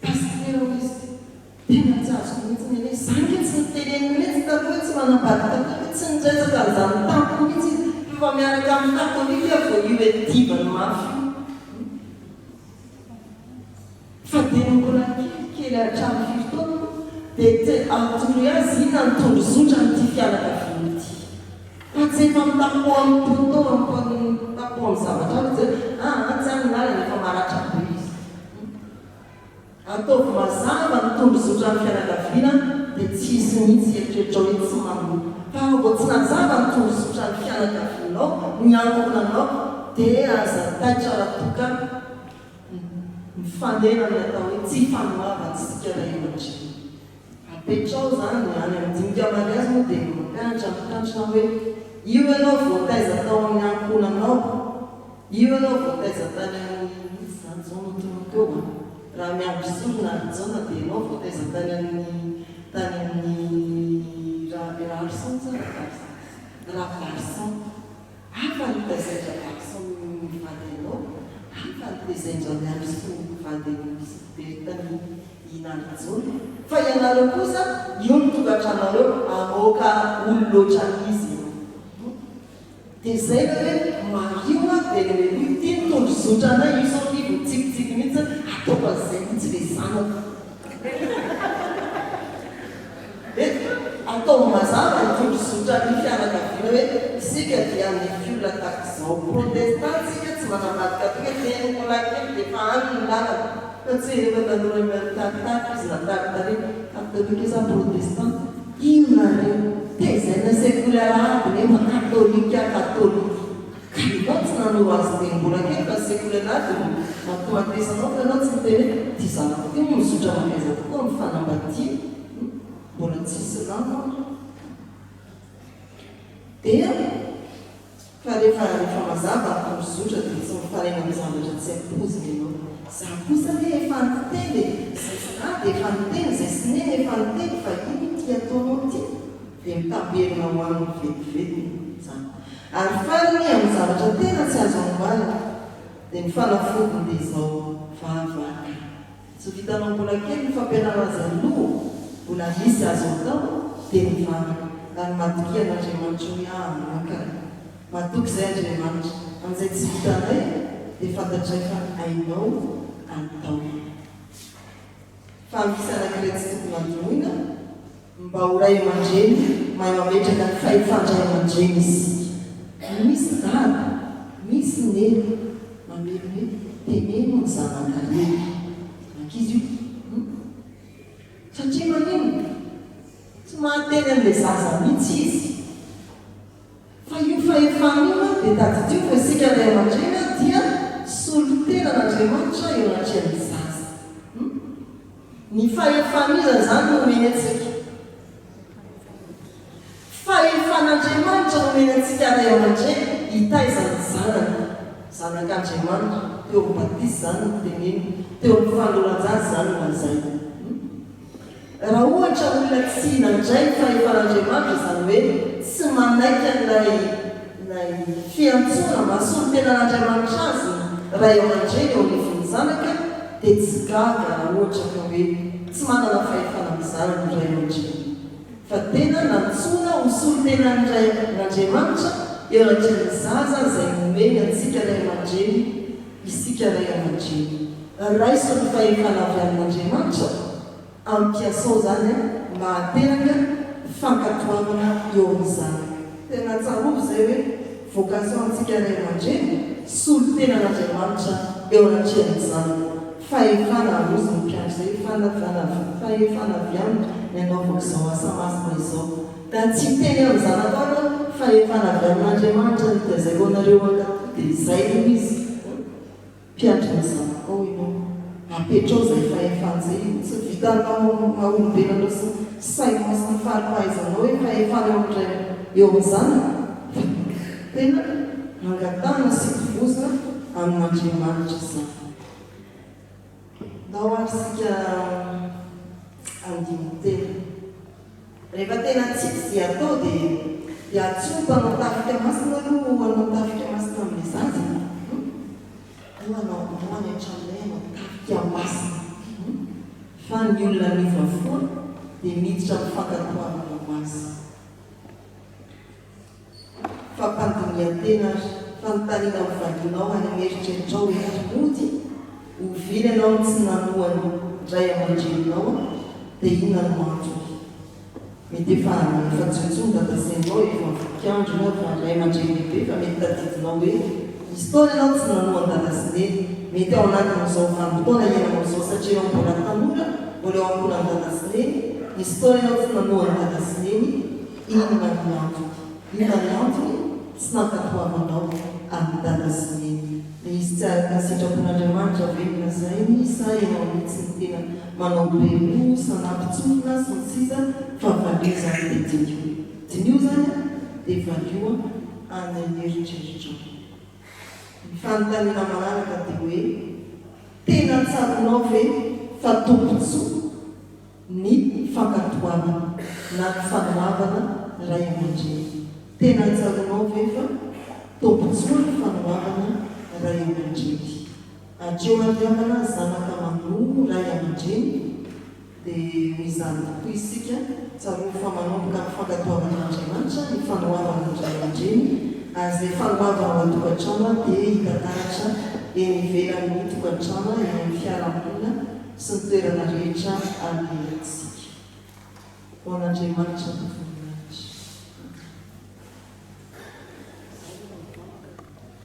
Pasitera hoy izy, tena tsy azoko mihitsy ny hoe za nge tsy niteneniny mihitsy taloha hoe tsy manambady katolika, tsy niresaka an'izany tamiko mihitsy izy fa efa miaraka amin'ny katolika aho vao io edivany mafy io. Fa dia mbola kelikely hatramin'ny firy taona moa dia te atoroy azy inona ny tondrozotra amin'ity fianakaviana ity. Fa tsy efa mitapo amin'ny poteau, mitapo amin'ny zavatra hafa izy hoe aa tsy any ny lalana efa maratra be izy. Ataovy mazava ny tondrozotran'ny fianakaviana dia tsy hisy mihitsy hieritreritra hoe tsy manoa. Fa raha vao tsy nazava ny tondrozotran'ny fianakavianao, ny ankohonanao dia aza taitra raha toa ka mifanena amin'ny atao hoe tsy fanoavana isika ray aman-dreny. Apetrao izany, any amin'ny dinika mariazy moa dia mampianatra mitandrina hoe io ianao voataiza tao amin'ny ankohonanao, io ianao voataiza tany amin'ny, iza izany izao no tononiko eo an? Raha miandry sorona ry Jaona dia ianao voataiza tany amin'ny, tany amin'ny ra, Raharison sa Rabarison? Rabarison. Hafa ny tezain-dRabarison mivady anao, hafa ny tezain-dRamiandrisoa mivady an'i Bertha i Narijaona. Fa ianareo kosa, io ny tokantranonareo, hamoaka olona ohatran'izy ianao. Dia izay ilay hoe mariho aho dia ilay hoe ity ny tondrozotra anay, io izao Rivo mitsikitsiky mihitsy, ataoko an'izay mihitsy ilay zanako. Dia ataovy mazava ny tondrozotran'ny fianakaviana hoe isika dia nify olona tahaka izao. Protestant isika tsy manambady katolika, dieny mbola kely dia efa any ny lalana. Fa tsy rehefa tanora mitaritarika izy na taritarihina, katolika sa protestant. Inona re? Tezaina sekoly alahady nefa katolika katolika. Ka ianao tsy nanoro azy dieny mbola kely fa ny sekoly alahady no matomatesanao fa ianao tsy niteny hoe ity zanako ity moa mizotra mankaiza tokoa amin'ny fanambadiana. Mbola tsy silamo aho. Dia fa rehefa rehefa mazava ny tondrozotra dia tsy mifanena amin'ny zavatra tsy ampoizina ianao. Za kosa anie efa niteny e! Zay sy dada efa niteny, zay sy neny efa niteny fa ino ity ataonao ity? Dia mitamberina ho aminy vetivety izany. Ary farany amin'ny zavatra tena tsy azo anoharana dia ny fanafodiny dia izao, vavaka. Tsy vitanao mbola kely ny fampianarana azy aloha mbola misy azo atao dia mivavaka ary matokia an'Andriamanitra hoe aah ka matoky izay Andriamanitra amin'izay tsy vitanay dia fantatray fa hainao atao. Fa misy anankiray tsy tokony hadinoina, mba ho ray aman-dreny mahay mametraka ny fahefan-dray aman-dreny isika. Misy dada, misy neny mamely hoe teneno ny zanakareo. Ankizy io. Hum. Satria maninona? Tsy mahateny an'ilay zaza mihitsy izy. Fa io fahefana io an, dia tadidio fa isika ray aman-dreny an dia solontenan'Andriamanitra eo anatrehan'ny zaza. Hum. Ny fahefan'iza izany no omeny antsika? Fahefan'Andriamanitra no omeny antsika ray aman-dreny hitaiza ny zanany. Zanak'Andriamanitra, teo amin'ny batisa izany no tenenina, teo amin'ny fanoloran-jaza izany no lazaina. Hum. Raha ohatra olona tsy nandray ny fahefan'Andriamanitra, izany hoe tsy manaiky an'ilay ilay fiantsoana maha solontena an'Andriamanitra azy ny ray aman-dreny eo anivon'ny zanaka dia tsy gaga raha ohatra ka hoe tsy manana fahefana amin'ny zanany ny ray aman-dreny fa tena nantsoina ho solontenan'ny ray an'Andriamanitra eo anatrehan'ny zaza izay nomeny antsika ray aman-dreny isika ray aman-dreny. Raiso ny fahefana avy amin'Andriamanitra, ampiasao izany mba hahateraka fankatoavana eo amin'ny zanaka. Tena tsarovy izay hoe vocation antsika ray aman-dreny, solontenan'Andriamanitra eo anatrehan'ny zanaka. Fahefana aroso ny mpiandry izay, fahefana avy aminy ny anaovako izao asa masina izao. Da tsy hiteny amin'ny zanakao ianao fahefana avy amin'Andriamanitra ny itazaiko anareo hankatò dia izay no izy. Mpiandry ny zanakao ianao. Apetrao izay fahefana izay. Tsy vitanao maha olombelona anao sy ny sainao sy ny fari-pahaizanao hoe fahefana eo amin'ny ray eo amin'ny zanaka fa tena angatahana sy tovozina amin'Andriamanitra izany. Ndao ary isika handini-tena. Rehefa tena tsisy izay atao dia dia antsoy mpanao tafika masina aloha hanao tafika masina amin'ilay zaza e! Hum? Io hanao andao any an-tranonay hanao tafika masina. Hum? Fa ny olona niova fo dia miditra amin'ny fankatoavana ho azy. Fampandinihan-tena ary fanontaniana ho valianao any amin'ny eritreritrao hoe ary mody oviana ianao no tsy nanoa ny ray aman-dreninao dia inona no antony? Mety efa efa tsy eo intsony dada sy neninao efa voky andro ianao efa ray aman-dreny lehibe fa mety tadidinao hoe nisy taona ianao tsy nanoa an'i dada sy neny mety ao anatin'izao vanim-potoana iainanao izao satria ianao mbola tanora mbola eo ankohonan'i dada sy neny nisy taona ianao tsy nanoa an'i dada sy neny Inona ny antony? Inona ny antony tsy nankatoavanao an'i Dada sy Neny? Le izy tsy araka ny sitrapon'Andriamanitra ve no lazainy sa ianao mihitsy no tena manao be loha sanampitsofina sy ny sisa fa valio izany dia diniho. Diniho izany an, dia valio any an'eritreritrao. Ny fanontaniana manaraka dia hoe, tena tsaronao ve fa tombontsoa ny fankatoavana na ny fanoavana ray aman-dreny. Tena tsaroanao ve fa tombontsoa ny fanoavana ray aman-dreny? Hatreo ary havana zanaka manoa ray aman-dreny dia ho izany tokoa isika, tsarovy fa manomboka amin'ny fankatoavana an'Andriamanitra ny fanoavana ny ray aman-dreny ary izay fanoavana ao an-tokantrano dia hita taratra eny ivelan'ny tokantrano eny amin'ny fiarahamonina sy ny toerana rehetra alehantsika. Ho an'Andriamanitra ny voninahitra.